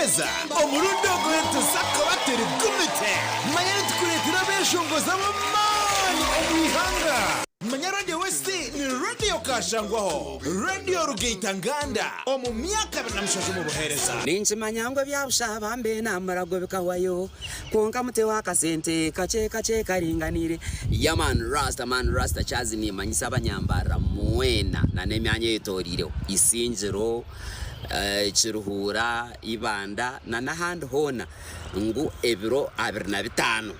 buheereza, omurundi ogu nituza kuba turi gumite. Manya nitukureetera abeeshongozi ab'amaani omu ihanga. Manya Radio West ni Radio Kashangwaho, Radio Rugaita Nganda omu myaka 27 omu buheereza. Ninkimanya ngu ebya busha bambe n'amarago bikahwayo, kwonka muteho akasente kakye kakye karinganiire. Yeah man rasta man rasta Chazi nimanyisa abanyambarira mwena na n'emyanya eyetoreireho, Isingiro, Kiruhura, Ibanda na n'ahandi hoona ngu ebiro 25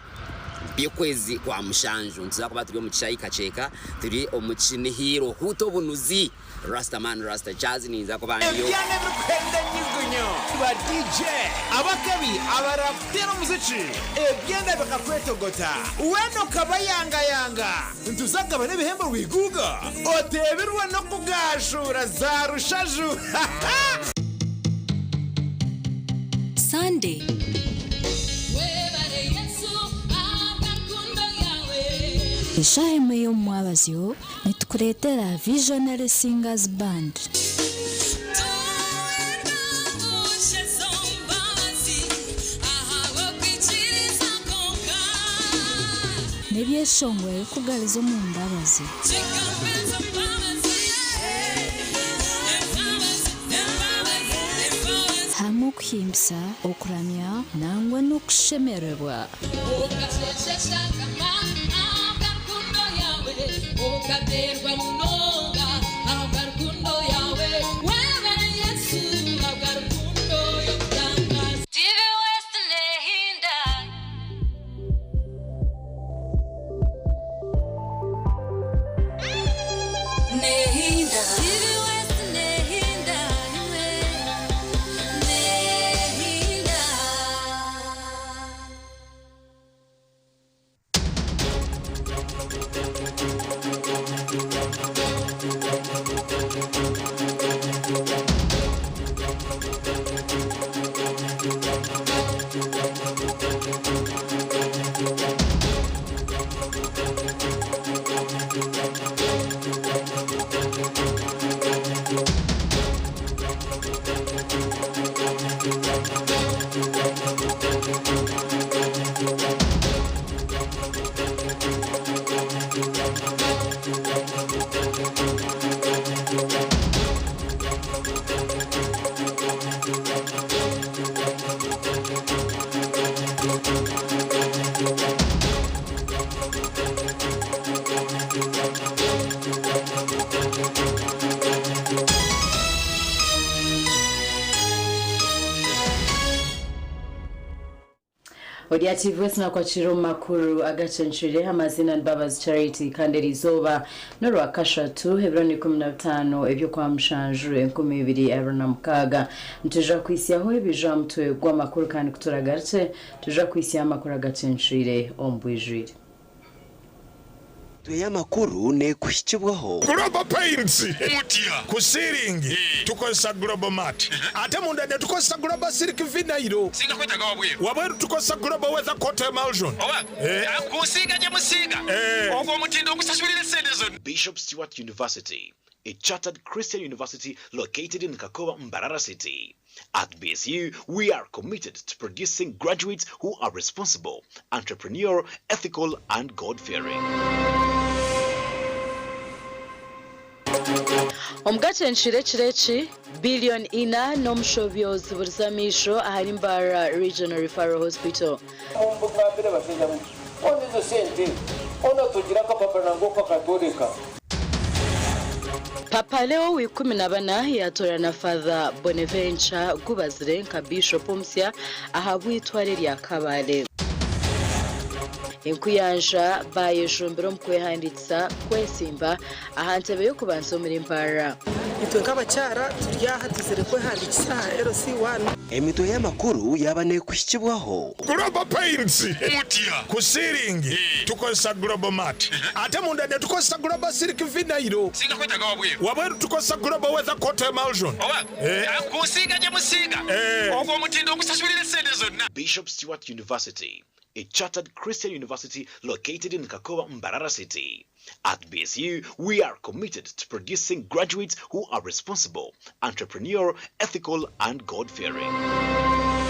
by'okwezi kwa mushanju nituza kuba turi omu kishaayi Kakyeka turi omu Kinihiiro Huuta Obunuzi. Rasta man Rasta Jazz ninza kuba ndiyo. Ebyana ebirikuhenda enyugunyu, ba DJ abakabi abarakuteera omuziki, ebyana bikakwetogota, weena okabayangayanga. Nituza kugabana ebihembo rwiguuga, oteebirwe n'okugaashuura za rushaju. Sunday. Eshaaha emwe y'omu mwabazyo Nitukureetera Visionary Singers Band. N'ebyeshongoro ebirikugariza omu mbabazi. Hamwe okuhimbisa, okuramya nangwa n'okushemererwa. Ori TV West nakwakira omu makuru agacencwire amaziina ni Mbabazi Charity kandi eriizooba n'orwakashatu ebiro ni 15 eby'okwamushanju 2026 nituija kuhitsyaho ebija aha mutwe gw'amakuru kandi kuturagarukye nituija kuhitsyaho amakuru agacencwire omu bwijwire. Emitwe y'amakuru neekuhikibwaho. Global Paints, Ku siiringi tukozesa Global Mat ate munda netukozesa Global Silk Vinyl. Wabweru tukozesa Global Weather Coat Emulsion. Bishop Stuart University, a chartered Christian university located in Kakoba, Mbarara City. At BSU, we are committed to producing graduates who are responsible, entrepreneurial, ethical, and God-fearing. Omu gacencwire ekiro eki, billion ina n'omushobyo ziburize amaisho ahari Mbarara Regional Referral Hospital. Mugambire abashaija muti, Ona ezo sente, ona tugire akapapura nangwa oku akatworeka. Papa Leo w'ikumi na bana yaatorana Father Bonaventure Gubazire nka Bishop omusya ahabw'eitware rya Kabale. Enkuyanja baayejumbira omu kwehandiikisa kwesimba aha ntebe y'okubanza omuri Mbarara. Itwe nk'abakyara turi aha twizire kwehandiikisa aha LC1. Emitwe y'amakuru yaaba neekuhikibwaho. Global Paints, Ku siiringi tukozesa Global Mat ate munda netukozesa Global Silk Vinyl. Wabweru tukozesa Global Weather Coat Emulsion. Bishop Stuart University, a chartered Christian university located in Kakoba, Mbarara City. At BSU, we are committed to producing graduates who are responsible, entrepreneurial, ethical, and God-fearing.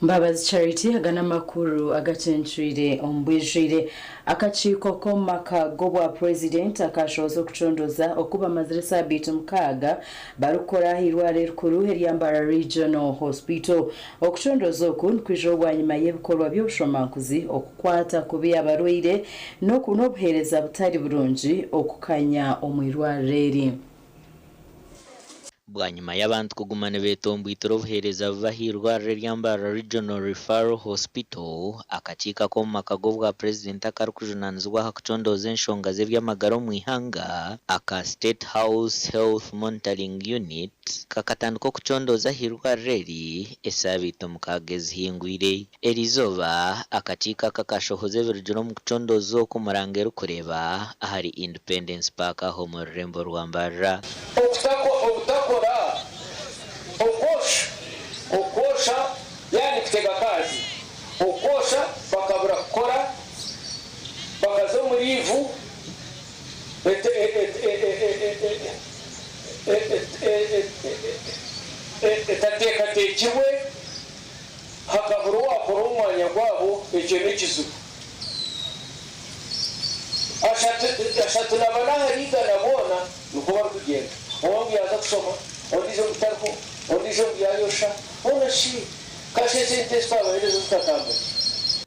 Mbabazi Charity aga n'amakuru agacencwire omu bwijwire. Akakiiko k'omu maka g'obwa Purezidenti akashohoza okucondoza oku bamazire esaabiiti mukaaga barikukora aha irwariro erikuru erya Mbarara Regional Hospital. Okucondoza oku nikwijaho bwanyima y'ebikorwa by'obushomankuzi okukwata kubi abarwaire n'obuheereza butari burungi okukanya omu irwariro eri. Bwanyima y'abantu kuguma nibetomboitira obuheereza bubi ah'eirwariro erya Mbarara Regional Referral Hospital, akakiiko ak'omu maka g'obwa Purezidenti akarikujunanizibwa aha kucondooza enshonga z'eby'amagara omu ihanga aka State House Health Monitoring Unit kakatandika okucondooza ah'eirwariro eri esaabiiti mukaaga ezihingwire. Eriizooba, akakiiko aka kashohoza ebirugire omu kucondooza oku Muranga erikureeba ahari Independence Park omu rurembo rwa Mbarara. Obutakora okwosha, okwosha yaani kutega kazi, okwosha bakabura kukora bakaza omuri ivu etateekateekirwe. Hakabura owaakora omu mwanya gwabo, ekyo n'ekizibu. Ashatu na bana ahari igana boona nikwo barikugyenda. Omwe ngu yaaza kushoma, ondiijo ngu tariho, ondiijo ngu yaayosha. Hoona shi, kashi esente ezi twabaheereza zikatambura?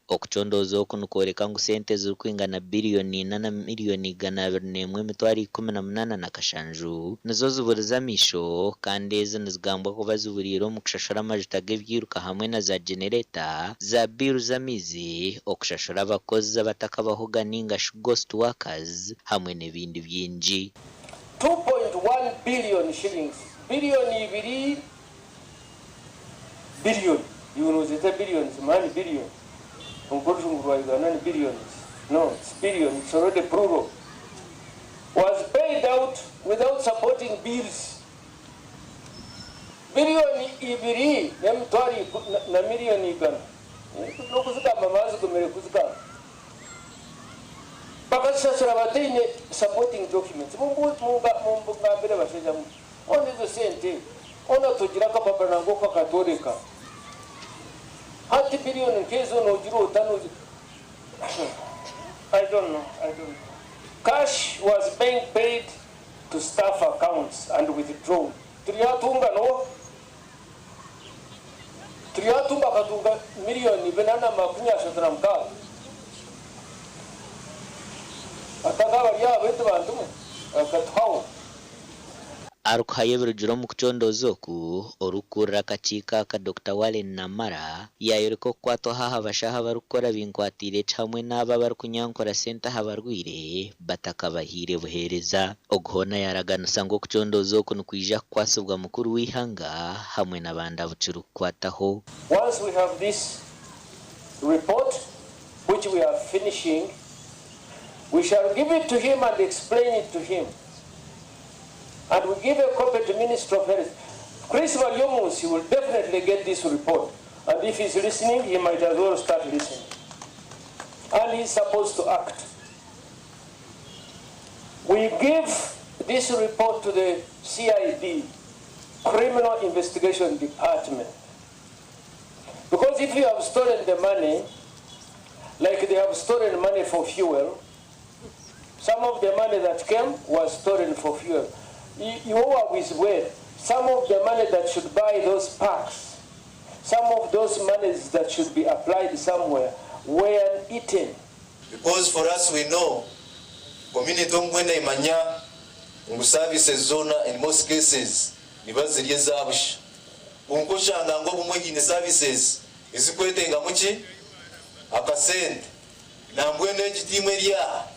Okucondooza oku nikworeka ngu sente ezirikwingana biriyoni ina na miriyoni 201 887,000 nizo ziburize amaisho kandi ezi nizigambwa kuba ziburiire omu kushashura amajuta g'ebyiruka hamwe na za genereta za biiru z'amaizi, okushashura abakozi abatakabahoga ninga shi ghost workers hamwe n'ebindi bingi. 2.1 billion shillings, Biriyoni ibiri Billion, iwe nozeeta billions, mani billion, kwonka orujungu rwa Uganda ni billions, no it's billion, it's already plural, was paid out without supporting bills. Biliyoni ibiri n'emitwaro na miliyoni igana, n'okuzigamba maba zigumire kuzigamba. Bakazishashura bataine supporting documents. Mungambire bashaija mwe. Hoona ezo sente hoona togira akapapura nangwa okakatworeka. Hati billion nkezo nogira ota nozi I don't know, I don't know. Cash was being paid to staff accounts and withdrawn. Turyatunga no Turyatunga akatunga million bina na 36. Ataka abari aha baitu bantu mwe akatuhaho. Arikuhayo ebirugire omu kucondooza oku, orikukurira akakiiko aka Dokita Wallen Namara yaayoreka okukwatwaho aha bashaho abarikukora binkwatiire ki hamwe n'abo abarikunyankura sente aha barwaire batakabahaire buheereza. Ogu hoona yaaraganisa ngu okucondooza oku nikwija kukwatsibwa mukuru w'eihanga hamwe n'abandi abu kirikukwataho. Once we have this report which we are finishing, we shall give it to him and explain it to him. And we give a copy to Minister of Health. Chris Baryomunsi will definitely get this report. And if he's listening, he might as well start listening. And he's supposed to act. We give this report to the CID, Criminal Investigation Department. Because if you have stolen the money, like they have stolen money for fuel, Some of the money that came was stolen for fuel. Iwe wabwizibwe some of the money that should buy those packs, some of those monies that should be applied somewhere were eaten. Because for us we know community obumwe nemanya ngu services zoona in most cases niba ziri eza busha kwonka oshanga ngu obumwe haine services ezikwetengamu ki? Akasente. Nambwenu egi tiimu eri aha,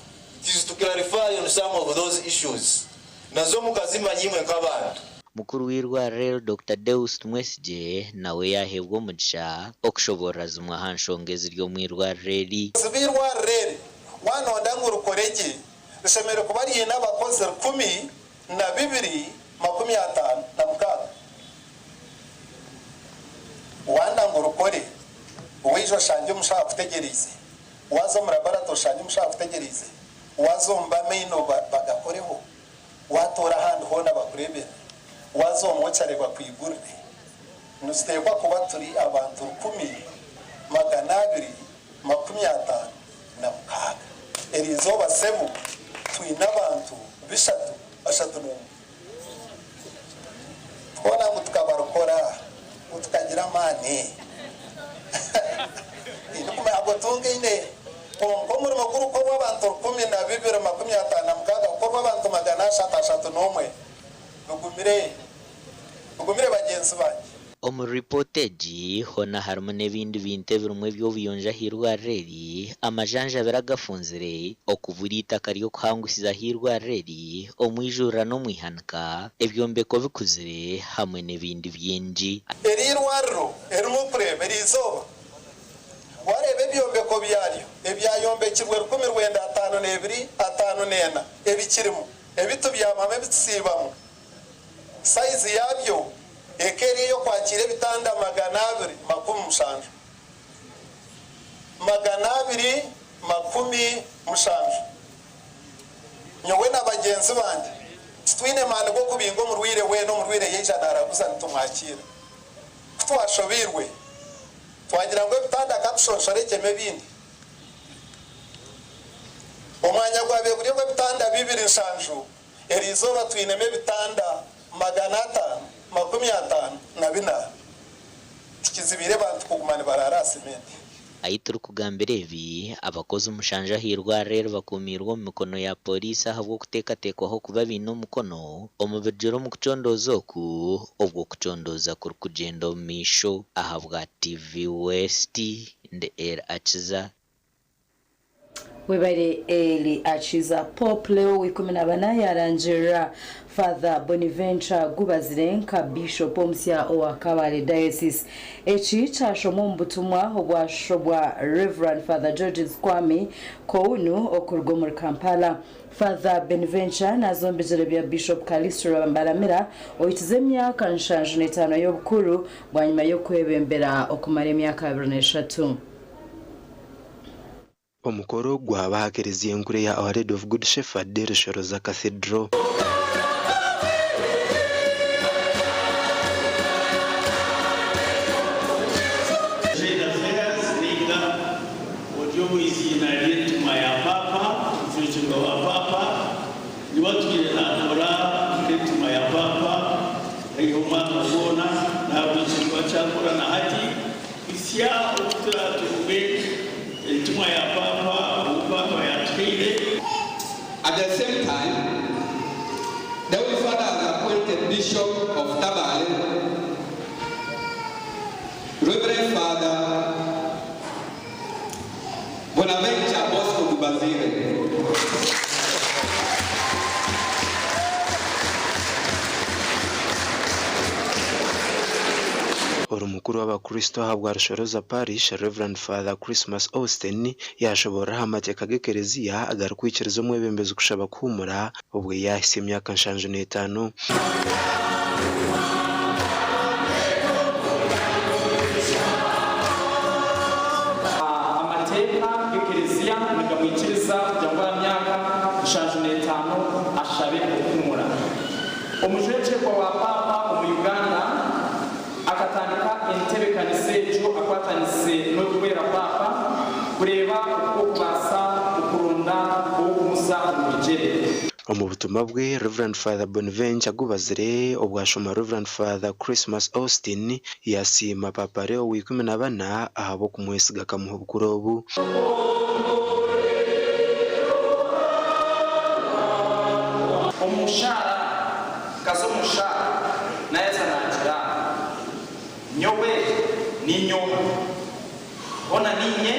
it is to clarify on some of those issues, nazo mukazimanya imwe nk'abantu. Mukuru w'eirwariro Dokita Deus Tumwesigye nawe yaaheebwa omugisha okushoboorora zimwe aha nshonga eziri omu irwariro eri. Abakozi b'eirwariro eri waanonda ngu rikore gye, rishemereire kuba riine abakozi 1256. Waanda ngu rukore, waija oshangye omushaho akutegyereize, waaza omu laboratory oshangye omushaho akutegyereize, waaza omu b'amaino bagakoreho, waatoora ahandi hoona bakureebere, waaza omu mochare bakwigurire. Nituteekwa kuba turi abantu 1256. Eriizooba sebo twine abantu bishatu ashatu n'omwe. Twona ngu tukabarokora ngu tukagira amaani. Tindikumanya ago tungaine. Kwonka omurimo gurikukorwa abantu 1256 kukorwa abantu 300 ashatu n'omwe bigumire. Bigumire bagyenzi bangye. Omu ripoota egi hoona harimu n'ebindi bintu ebirimu eby'obuyonjo ah'eirwariro eri, amajanjabiro agafunzire, okubura eitaka ry'okuhangusizaho eirwariro eri, omwijurira n'omwihanika, ebyombeko bikuzire hamwe n'ebindi bingi. Eri irwariro erimu kureeba eri izooba, wareeba ebyombeko byaryo ebyayombekirwe 1952, 54 ebikirimu, ebi tubyamamu ebi tusiibamu, Sayizi yaabyo eka eri ey'okwakiira ebitanda 270. 270. Nyowe na bagyenzi bangye titwine maani g'okubinga omurwaire weena, omurwaire yaija naaraguza nitumwakiira. Ku twashobeirwe twagira ngu ebitanda ka tushonshorekyemu ebindi. Omwanya gwabaire guri ogw'ebitanda bibiri nshanju. Eri izooba twinemu ebitanda 554. Tikizibiire bantu kuguma nibaraara aha simenti. Ahi turikugambira ebi, abakozi mushanju ah'eirwariro eri bakuumiirwe omu mikono ya Pooriisi ahabw'okuteekateekwaho kuba baine omukono omu birugire omu kucondooza oku obwo okucondooza kurikugyenda omu maisho. Ahabwa TV West, ndi Elly Akiza. Webare Eli Akiza. Pope Leo w'ikumi na bana yarangirira Father Bonaventure Gubazire nka Bishop omusya owa Kabale Diocese. Eki kyashomwa omu butumwa obwashobwa Rev. Father Georges Kwami Kounu okuruga omuri Kampala. Father Beneventure naaza omu bigyere bya Bishop Calisto Mbaramira ohikize emyaka 75 y'obukuru bwanyima y'okwebembera okumara emyaka 23. Omukoro gwaba aha kereziya enkuru eya Our Lady of Good Shepherd, Rushoroza Cathedral. Trade Affairs ninga ori omu iziina ry'entumwa ya Paapa, omujwekyerwa wa Paapa, niwe atwire naakora nk'entumwa ya Paapa haihi omwaka gwona, n'ahabw'ekyo nikwo akyakora na hati. Kuhitsya obu turaatunge entumwa ya Paapa ou Paapa yaatuhaire. At the same time, the Holy Father has appointed Bishop of Tabale, Reverend Father Bonaventure Bosco Gubazire. Ori mukuru w'abakristo ahabwa Rushoroza Parish, Rev. Father Christmas Austin yaashoboorora aha mateeka g'ekereziya agarikwikiriza omwebembezi kushaba kuhuumura obwo yaahitsya emyaka 75. Amateeka g'ekereziya nigamwikiriza kugira ngu aha myaka 75 ashabe okuhumura. Omujwekyerwa wa Paapa omu Uganda akatandika entebekanisa egyo akwatanise n'orikwera Paapa kureeba oku okubaasa okuronda ow'okumuza omu bigyere. Omu butumwa bwe, Rev. Father Bonaventure Gubazire obwashoma Rev. Father Christmas Austin yasiima Paapa Leo wa ikumi na bana ahabw'okumwesiga akamuha obukuru obu. Omu shaara, nkaza omu shaara, naaheza naagira, Nyowe niinye oha? Hoona niinye?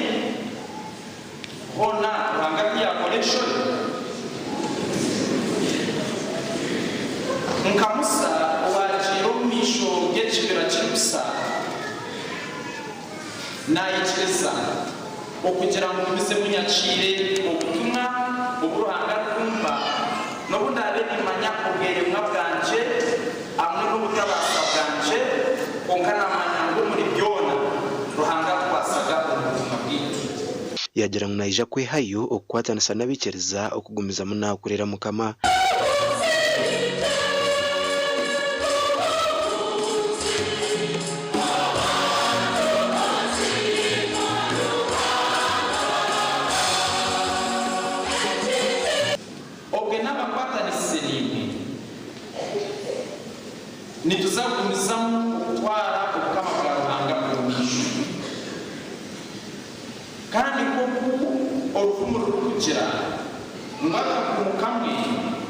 Hoona Ruhanga ku yaakora enshobi? Nka Musa owaagiire omu maisho g'ekibira kirikusa, naikiriza okugira ngu ngumizemu nyakiire obutumwa obu Ruhanga arikumpa, n'obu ndaabe nimmanya obweremwa bwangye hamwe n'obutabaasa bwangye, kwonka naamanya ngu omuri byona Ruhanga atukwasaga omu buzima bwaitu. Yaagira ngu naija kwehayo okukwatanisa n'abaikiriza okugumizamu naakorera Mukama. kugumizamu okutwara obukama bwa Ruhanga omu maisho. Kandi nk'oku orufumu rurikugira ngu akakumu kamwe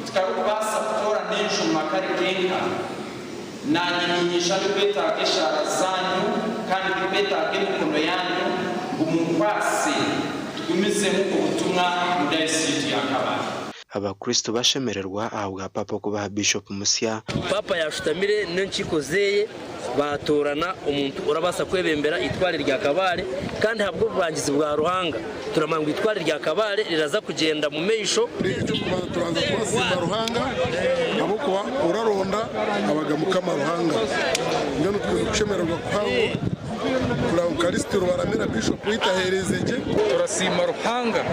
tikarikubaasa kutoorana enjuma kari kenka, naanye niinyija ndikwetaaga eshaara zaanyu kandi ndikwetaaga emikono yaanyu ngu munkwase tugumizemu obutumwa omu dayosiisi yaitu ya Kabale. Abakristo bashemererwa ahabwa Paapa okubaha Bishop musya. Paapa yaashutamire n'enkiiko ze baatoorana omuntu orabaasa kwebembera eitware rya Kabale kandi ahabw'obubangizi bwa Ruhanga turamanya ngu eitware rya Kabale riraza kugyenda mu maisho. Eky'okubanza turabanza twasiima Ruhanga ahabw'okuba oraronda abaga Mukama Ruhanga. Mbwenu twine okushemererwa kuhango kureba ngu Kalisiti Rubaramira Bishop waitu aheereize gye. Turasiima Ruhanga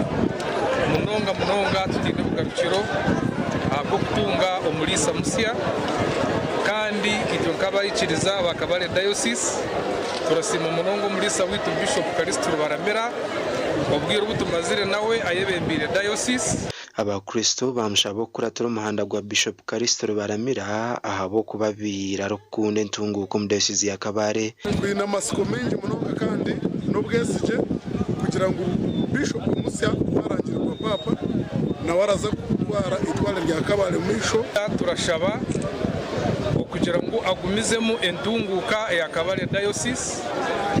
munonga munonga tutaine bugarukiro ahabw'okutunga omuriisa musya kandi itwe nk'abaikiriza ba Kabale Diocese turasiima munonga omuriisa waitu Bishop Kalisiti Rubaramira obwire obu tumazire nawe ayebembeire Diocese. Abakristo baamushaba okukuratira omuhanda gwa Bishop Kalisiti Rubaramira ahabw'okuba abaire arikukunda entunguuka omu Dayosizi ya Kabale. Twine amatsiko maingi munonga kandi n'obwesigye kugira ngu Bishop omusya owarangirirwa Paapa nawe araza kutwara eitware rya Kabale omu maisho. Turashaba okugira ngu agumizemu entunguuka eya Kabale Diocese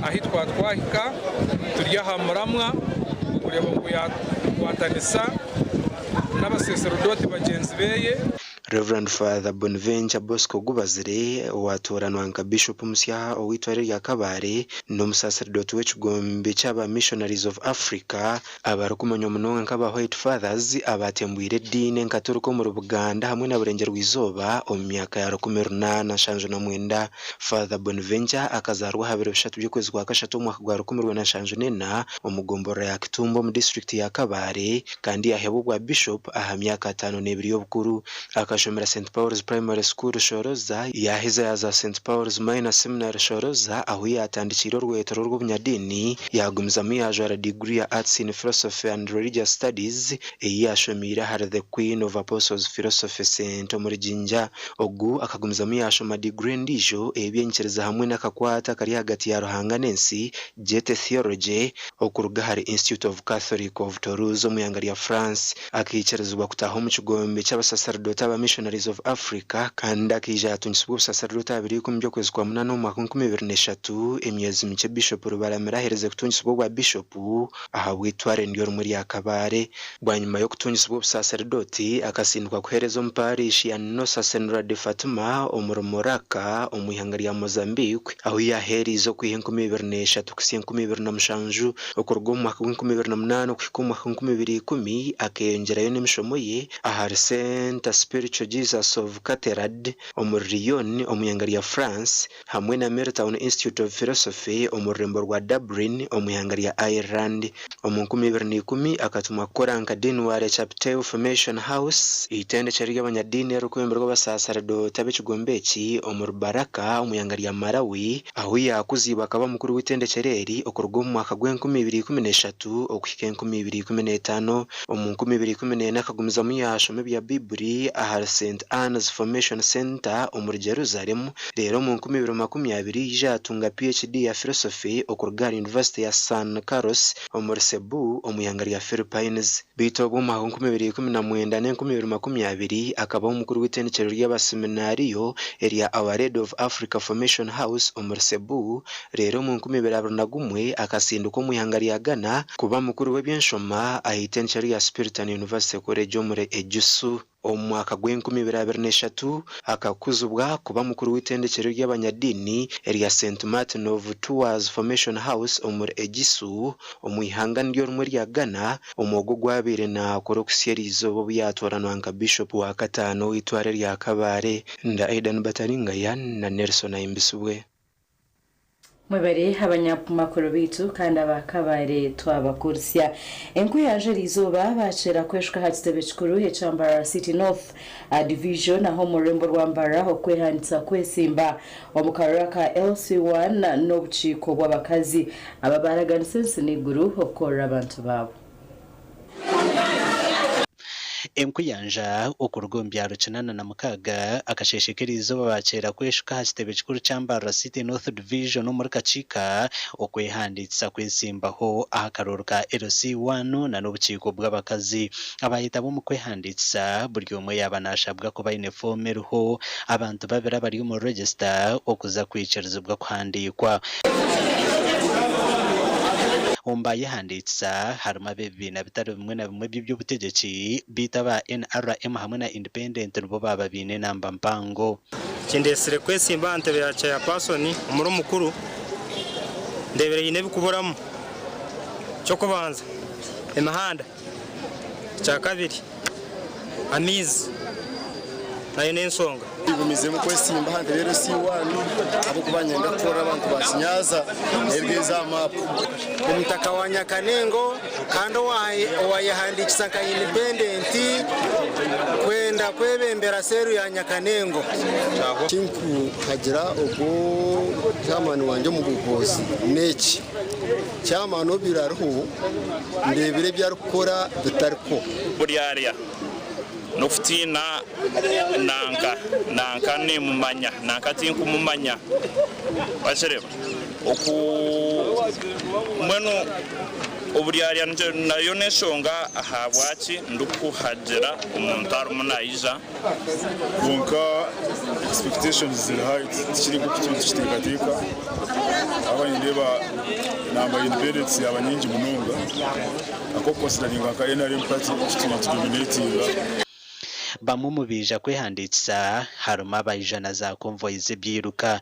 ahi twatwahika turi aha muramwa okureeba ngu yakwatanisa n'abaseserodooti bagyenzi beye. Rev. Father Bonaventure Bosco Gubazire owatooranwa nka Bishop musya ow'eitware rya Kabale n'omusaseredooti w'ekigombe ky'aba Missionaries of Africa abarikumanywa munonga nk'aba White Fathers abatembwire ediini enkatorika omuri Buganda hamwe na Burengyerwa-izooba omu myaka ya 1879. Father Bonaventure akazaarwa aha biro bishatu by'okwezi kwa kashatu omwaka gwa 1974 omu gomborora ya Kitumba omu disiturikiti ya Kabale kandi yaheebwa obwa Bishop aha myaka 52 y'obukuru. Akashomera St Paul's Primary School Shoroza, yaaheza yaaza St Paul's Minor Seminary Shoroza ahu yaatandikiire orweto rw'obunyadiini, yaagumizamu yaajwara diguri ya Arts in Philosophy and Religious Studies ei yaashomeire ahari The Queen of Apostles Philosophy Centre omuri Jinja. Ogu akagumizamu yaashoma diguri endiijo ey'eby'enyikiriza hamwe n'akakwate akari ahagati ya Ruhanga n'ensi, Jete Theology, okuruga ahari Institute of Catholic of Toulouse omu ihanga rya France. Akaikirizibwa kutaaha omu kigombe ky'abasaserdooti aba Missionaries of Africa kandi akaija yaatungisibwa obusaserdooti aha biro ikumi by'okwezi kwa munaana omu mwaka 2003, emyezi mikye Bishop Rubaramira aherize kutungisibwa obwa Bishopu ahabw'eitware niryo rimwe rya Kabale. Bwanyima y'okutungisibwa obusaserdooti, akasindikwa kuheereza omu paarishi ya Nossa Senhora de Fatima omuri Moraca omu ihanga rya Mozambique ahu yaaheereize okwiha 2003 kuhitsya 2007. Okuruga omu mwaka gw'enkumi ibiri na munaana okuhika omu mwaka gw'enkumi ibiri ikumi, akeeyongyerayo n'emishomo ye ahari Centre Spiritual Jesus of Caterad omuri Lyon omu ihanga rya France hamwe na Milltown Institute of Philosophy omu rurembo rwa Dublin omu ihanga rya Ireland. Omu 2010 akatumwa kukora nka Dean wa Le Chapiteau Formation House, eitendekyero ry'abanyadiini eririkwebemberwa abasaseredooti ab'ekigombe eki omuri Baraka omu ihanga rya Malawi. Ahu yaakuziibwe akaba mukuru w'eitendekyero eri okuruga omu mwaka gw'enkumi ibiri ikumi n'eshatu okuhika enkumi ibiri ikumi n'etaano. Omu nkumi ibiri ikumi n'ena akagumizamu yaashoma ebya Baiburi ahari Saint Anne's Formation Centre omuri Jerusalem, reero omu 2020 yaija yaatunga PhD ya Philosophy okuruga ahari Yunivasite ya San Carlos omuri Cebu omu ihanga rya Philippines. Beitu obwo omu mwaka gw'enkumi ibiri ikumi na mwenda n'enkumi ibiri makumi abiri akabaho omukuru w'eitendekyero ry'abaseminaariyo erya Our Lady of Africa Formation House omuri Cebu, reero omu 2021 akasindikwa omu ihanga rya Ghana kuba mukuru w'eby'enshoma aha itendekyero rya Spiritan University College omuri Ejisu. Omu mwaka gw'enkumi ibiri abiri n'eshatu, akakuzibwa kuba mukuru w'eitendekyero ry'abanyadiini erya Saint Martin of Tours Formation House omuri Ejisu, omu ihanga niryo rimwe rya Ghana, omwoga ogwabaire naakora okuhitsya eriizooba obu yaatooranwa nka Bishopu wa kataano ow'eitware rya Kabale. Nda Aidan Bataringaya na Nelson Ahimbisibwe. Mwebare abanyamakuru baitu kandi aba Kabale twabakurisya. Enkuyanja eriizooba baakyera kweshuka aha kitebe kikuru ekya Mbarara City North Division aho omu rurembo rwa Mbarara okwehandiisa kwesimba omu karuru aka LC1 n'obukiiko bw'abakazi aba baaraganisa ensi n'eiguru okukorera abantu baabo. Enkuyanja okuruga omu byaro 86 akasheeshe k'eriizooba baakyera kweshuka aha kitebe kikuru kya Mbarara City North Division omuri Kakiika okwehandiikisa kwetsimbaho aha karuuru ka LC1 na n'obukiiko bw'abakazi. Abaayetaba omu kwehandiikisa buri omwe yaaba naashabwa kuba aine foomu eriho abantu babiri abari omu regisita okuza kwikirizibwa kuhandiikwa. Omu baayehandiikisa harimu ab'ebibiina bitari bimwe na bimwe eby'eby'obutegyeki beitu aba NRM hamwe na Independent nibo baaba baine enamba mpango. Kindetsire kwesimba aha ntebe ya chairperson omuri mukuru ndebire haine ebikuburamu. Ekyokubanza emihanda, ekyakabiri amaizi nayo n'enshonga. Ngumizemu kwesimba aha ntebe ya LC1 ahabw'okuba niinyenda kukorera abantu ba Kinyaza n'ebigezi aha maapu. Omutaka wa Nyakanengo kandi owayehandiikisa nka independent kwenda kwebembera seeru ya Nyakanengo. Ekinkuhagira ogwo chairman wangye omu buhoozi n'eki, chairman obaire ariho ndeebire ebi arikukora bitarikwo. Buryarya n'okutiina nanka, nanka nimumanya, nanka tinkumumanya. Wakireeba? Oku mbwenu oburyarya nayo n'enshonga ahabwaki ndikuhagira omuntu arimu naija. Kwonka expectations ziri high tikiri nk'oku turikukitekateka ahakuba nindeeba namba ya independents yaaba nyingi munonga ahabw'okuconsideringa nka NRM party ekitwire nitudominatinga. Bamwe omu baija kwehandiikisa harimu abaija na za convoy z'ebyiruka.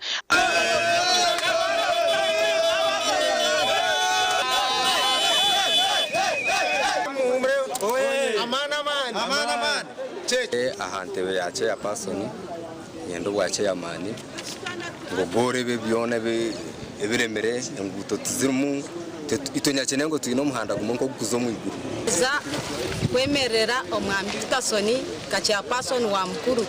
Aha ntebe ya chairperson niinyenda obwa chairman ngu ogoore ebi byona ebiremire, enguuto tizirimu, itwe Nyakinengo twine omuhanda gumwe nk'ogurikuza omu iguru. Nza kwemerera Omwami Peterson nka chairperson wa Mukuru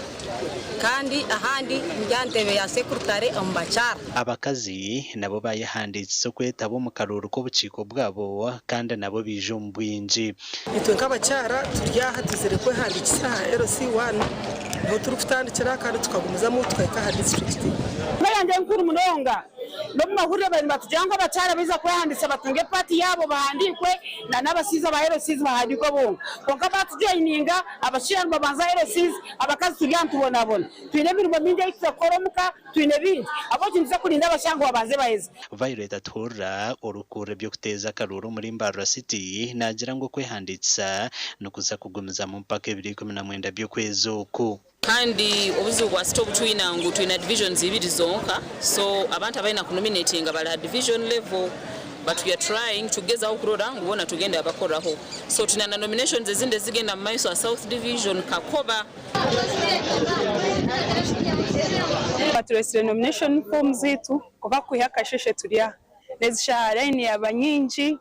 kandi ahandi ndi aha ntebe ya secretary omu bakyara. Abakazi nabo bayehandiikisa okwetaba omu karuuru k'obukiiko bwabo kandi nabo baija omu bwingi. Itwe nk'abakyara turi aha twizire kwehandiikisa aha LC1 niho turikutandikira kandi tukagumizamu tukahika aha disiturikiti. Eka yangye nkuru munonga n'omu mahurire bariyo nibatugira ngu abakyara baija kwehandiikisa batunge paati yaabo bahandiikwe na n'abashaija ba LCs bahandiikwe bonka. Kwonka baatujoyininga abashaija nibabanza LCs abakazi turi aha nitubonabona. Twine emirimo mingi ei tuza kukora omuka, twine bingi ahabw'okugira nituza kurinda abashaija ngu babanze baheze. Violet Atuhurira, orikukurira eby'okuteeza akaruuru omuri Mbarara City naagira ngu okwehandiikisa nikuza kugumizamu mpaka ebiro 19 by'okwezi oku. Kandi obuzibu bwa city obutwina ngu twina divisions ibiri zonka so abantu abalina kunominatinga bali ha division level but we are trying tukugezaho kurora ngu bona tugenda babakoraho so twina na nominations ezindi ezigenda mumaiso ha south division Kakoba. Baturesire nomination form zitu kuba kwiha akasheshe turi aha nezishaha line yaba nyingi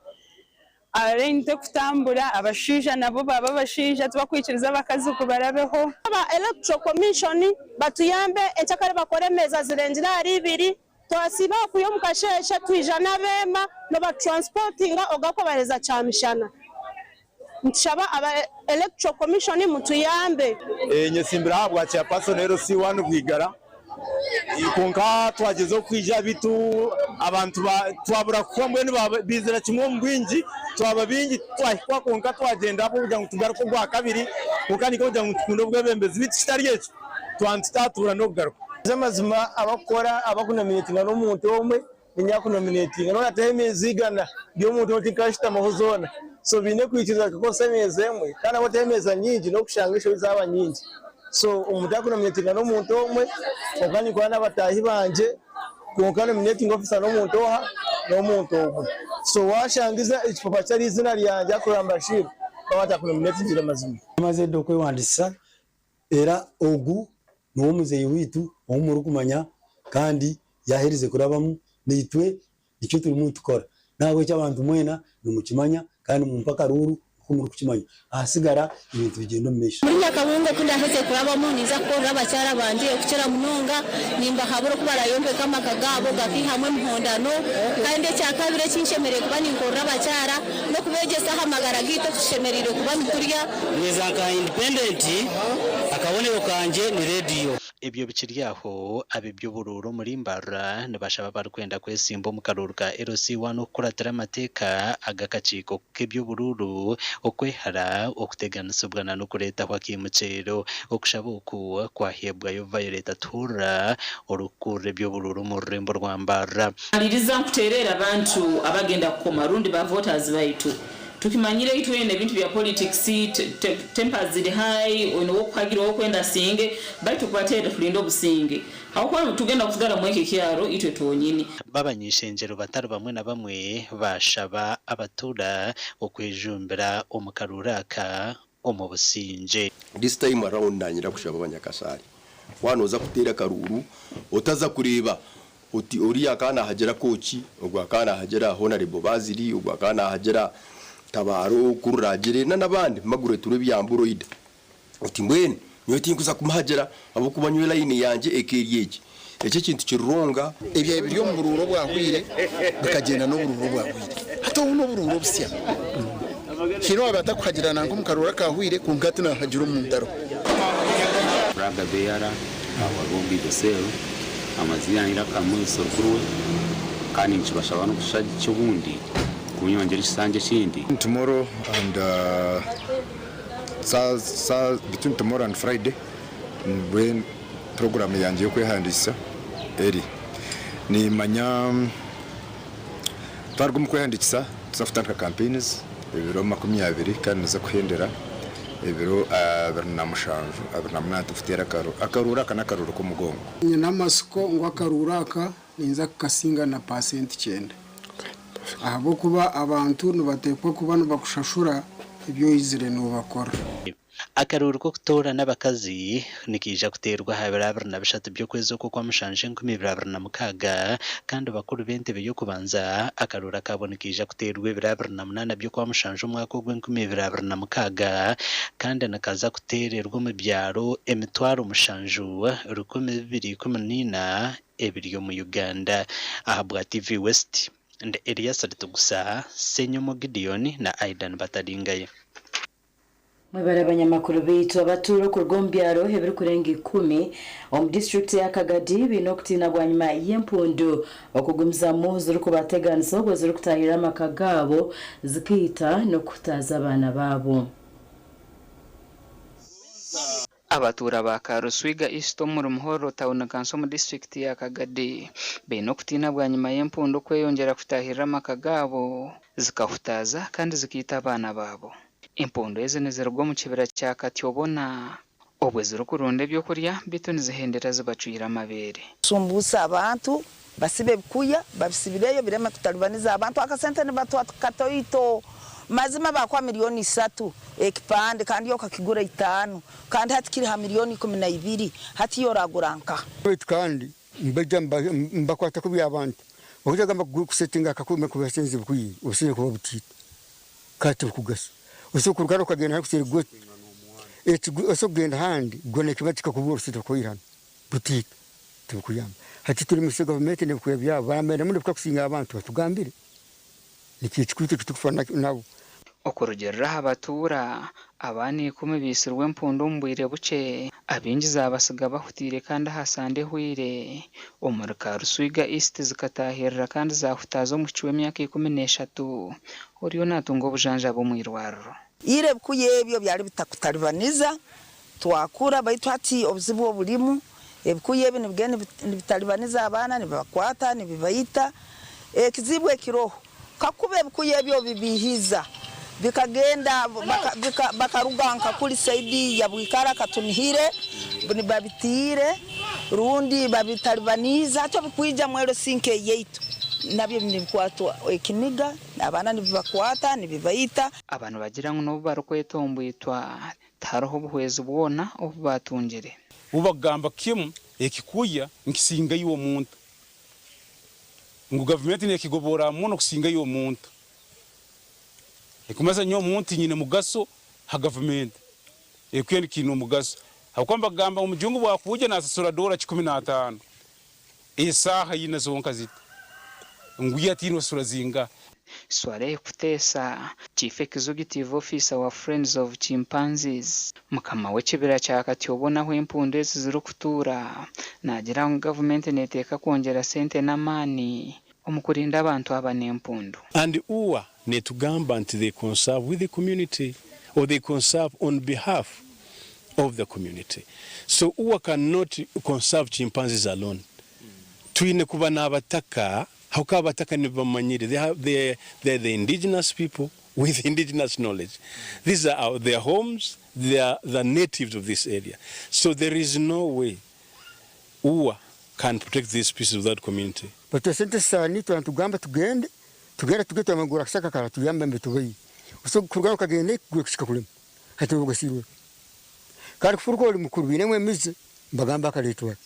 Line tekutambura, abashaija nabo baba abashaija tibakwikiriza abakazi kubarabeho. Aba Electoral Commission batuyambe enkyakare bakore emeeza zirengire ahari ibiri, twasiiba aha kwiha omu kasheeshe twija n'abeema nibatutransportinga ogakubareza kyamishana. Nitushaba aba Electoral Commission mutuyambe. Nyesimbire aha bwa chairperson LC1 Bwigara. Kwonka twagyezaho kwija beitu abantu twabura kuhikwa mbwenu baizira kimwe omu bwingi twaba baingi titwahikwa kwonka twagyenda ahabw'okugira ngu tugaruke ogwakabiri kwonka nikwo kugira ngu nitukunde obwebembezi beitu kitari ekyo twaba nitutatuura n'okugaruka. Amazima abakukora abakunominetinga n'omuntu omwe niinye akunominetinga noona hataho emeeza igana ry'omuntu omwe tinkashutamaho zoona so baine kwikiriza bakakozesa emeeza emwe kandi ahabw'okuba hataho emeeza nyingi n'okushanga enshobi zaaba nyingi so omuntu akunominetinga n'omuntu omwe kwonka ninkora n'abataahi bangye kwonka nominating officer n'omuntu oha n'omuntu omwe so washanga ekipapura kitari eizina ryangye akuramba Bashir baba batakunominetingire mazima. Namaze dda okwewandisisa Era ogu niwe muzeeyi waitu ou murikumanya kandi yaaherize kurabamu, naitwe nikyo turimu nitukora. N'ahabw'ekyo abantu mwena nimukimanya kandi mumpe akaruuru. Nk'oku murikukimanya, ahasigara ebintu bigyenda omu maisho. Muri Nyakabungo ku ndaheze kurabamu ninza kukorera abakyara bangye okukira munonga nimbahabura oku barayombeka amaka gaabo gakaihamu emihondano kandi ekyakabiri eki nshemereire kuba ninkorera abakyara n'okubeegyesa aha magara gaitu oku tushemereire kuba niturya. Nyeza nka independent akabonero kangye ni radio. Ebyo bikiri aho, ab'eby'oburuuru omuri Mbarara nibashaba abarikwenda kwesimba omu karuuru ka LC1 okukuratira amateeka ag'akakiiko k'eby'oburuuru, okwehara okuteganisibwa na n'okureetaho akaimukyero. Okushaba oku kwaheebwayo Violet Atuhurira, orikukurira eby'oburuuru omu rurembo rwa Mbarara. Maliriza nkuteerera abantu abagenda kukoma rundi ba voters baitu. Tukimanyire itwena ebintu bya politics, tempers ziri high, oine owokuhagira owokwenda asinge, baitu kubateerera tulinde obusinge habwokuba tugenda kusigara mweki ekyaro itwe twonyini. B'abany'ishengyero batari bamwe na bamwe baashaba abatuura okwejumbira omu karuuru aka omu busingye. This time around nanyenda kushaba abanyakashaari waaba nooza kuteera akaruuru otaza kureeba oti oriya akaba nahagira Kooki, ogu akaba nahagira Honarebo Bazili, ogu akaba nahagira Tabaro, Kururagire na n'abandi, Margaret Rwebyambu Loida. Oti mbwenu nyowe tinkuza kumuhagira ahabw'okuba nyowe layini yangye eka eri egi. Eki ekintu kirironga. Ebyabaire biri omu buruuru obwahweire bikagyenda n'oburuuru obwahweire. Hati obu n'oburuuru obusya. Haine owaabaire atakuhagira nanka omu karuuru akaahweire kwonka hati naahagira omu ntaro. Flag bearer hariho Bwigo cell amazire iraka Moses Okurwe kandi nikibashaba n'okushagika obundi kunyongyera ekisanja ekindi. Tomorrow and between tomorrow and Friday nibwo puroguraamu yangye y'okwehandiikisa eri. Niimanya twaruga omu kwehandiikisa tuza kutandika campaigns ebiro 20 kandi niza kuhendera ebiro 27, 28 turikuteera akaruuru. Akaruuru aka n'akaruuru k'omugongo. Nyine amatsiko ngu akaruuru aka ninza kukasinga na paasenti kyenda ahabw'okuba abantu nibateekwa kuba nibakushashura ebi oizire noobakora. Akaruuru k'okutoorana abakazi nikaija kuteerwa aha biro 23 by'okwezi oku Okwamushanju 2026 kandi bakuru b'entebe y'okubanza akaruuru akaabo nikaija kuteerwa ebiro 28 by'Okwamushanju omwaka ogu 2026 kandi nikaza kuteererwa omu byaro 7,214 ebiri omu Uganda. Ahabwa TV West, ndi Elias Ritugusa, Ssenyomo Gideon na Aidan Bataringaya. Mwebare abanyamakuru baitu abatuura okuruga omu byaro ebirikurenga ikumi omu disiturikiti ya Kagadi baine okutiina bwanyima y'empundu okugumizamu zirikubateganisa obwo zirikutaahirira amaka gaabo zikaita n'okuhutaaza abaana baabo. Abatuura ba Karuswiga East omuri Muhorro tauni kanso omu disiturikiti ya Kagadi baine okutiina bwanyima y'empundu okweyongyera kutaahirira amaka gaabo zikahutaaza kandi zikaita abaana baabo. Empundu ezi niziruga omu kibira kya Katyobona obwo zirikuronda ebyokurya beitu nizihendera zibacwire amabeere. Shumbuusa abantu Basibe ebikuya babisibireyo bireme kutalibaniza abantu akasente nibatwa katoito mazima bakuha milioni isatu ekipande kandi okakigura itano kandi hati kiri ha milioni 12 hati iwe oragura nkaha. Baitu kandi nibaija nibakwata kubi abantu. Obu agamba kusetinga akakuuma kubasenze bukwiire obusinge kuba butiito kandi tibukugasa. Osobola kuruga hanu okagenda hanu kuseeri osobola kugenda ahandi gwona nikiba kikakubura obusinge bukwirana butiito. Tibukuyamba. Hati turi musi gavumenti n'ebikuya byabo baramanya muno ebikakusinga abantu batugambire. Nikyo ekikuru itwe ekitukufa nabo. Okurugiirira aha batuura, abaana ikumi baitsirwe empundu omu bwire bukye, abaingi zaabasiga bahutiire kandi aha sande ehweire, omuri Karuswiga East zikataahirira kandi zaahutaaza omwishiki w'emyaka 13 oriyo naatunga obujanjabi omu irwariro. Ira ebikuya ebyo byali bitakutalibaniza twakura baitu hati obuzibu obulimu Ebikuya ebi nibigenda nibitalibaniza abaana, nibibakwata, nibibaita. Ekizibu ekiroho, kakuba ebikuya ebi obibiihiza bikagenda bakaruga nka kuli saidi ya Bwikara Katunihire nibabitiire rundi babitalibaniize, hati obukwija mu LC nk'eyaitu nabyo nibikwatwa ekiniga, abaana nibibakwata nibibaita. Aba nibagira ngu n'obu barikwetomboitwa, Tihariho buhwezi bwona obu baatungire. Bo bakugamba kimu ekikuya nikisinga iwe omuntu, ngu gavumenti nekigoboora muno kusinga iwe omuntu. Ekumanyisa nyowe omuntu nyine mugaso ha gavumenti. Ekyo kiine omugaso ahabw'okuba nibagamba ngu omujungu bwakuija nasasura doora 15 esaaha ina zonka ziti, ngu iwe hati nosasura zingaha? Swaleh Kuteesa, Chief Executive Officer wa Friends of Chimpanzees, mukama w'ekibira kya Katyobono ahu empundu ezi zirikutuura, naagira ngu gavumenti neteeka kwongyera sente n'amaani omu kurinda abantu aba n'empundu. And UWA netugamba nti they conserve with the community or they conserve on behalf of the community. So UWA cannot conserve chimpanzees alone. Twine kuba n'abataka ahabw'okuba abataka nibamanyire, they have, they, they are the indigenous people with indigenous knowledge. These are our, their homes, they are the natives of this area. So there is no way UWA can protect this species without community. Batuha sente sani tugamba tugende tugenda tugende twamagura akasaka karatuyamba mbe tubayi so kuruga okagenda gwe kushika kulema hati ogasirwe kandi kufuruka oli mukuru binemu emize mbagamba akaletwa.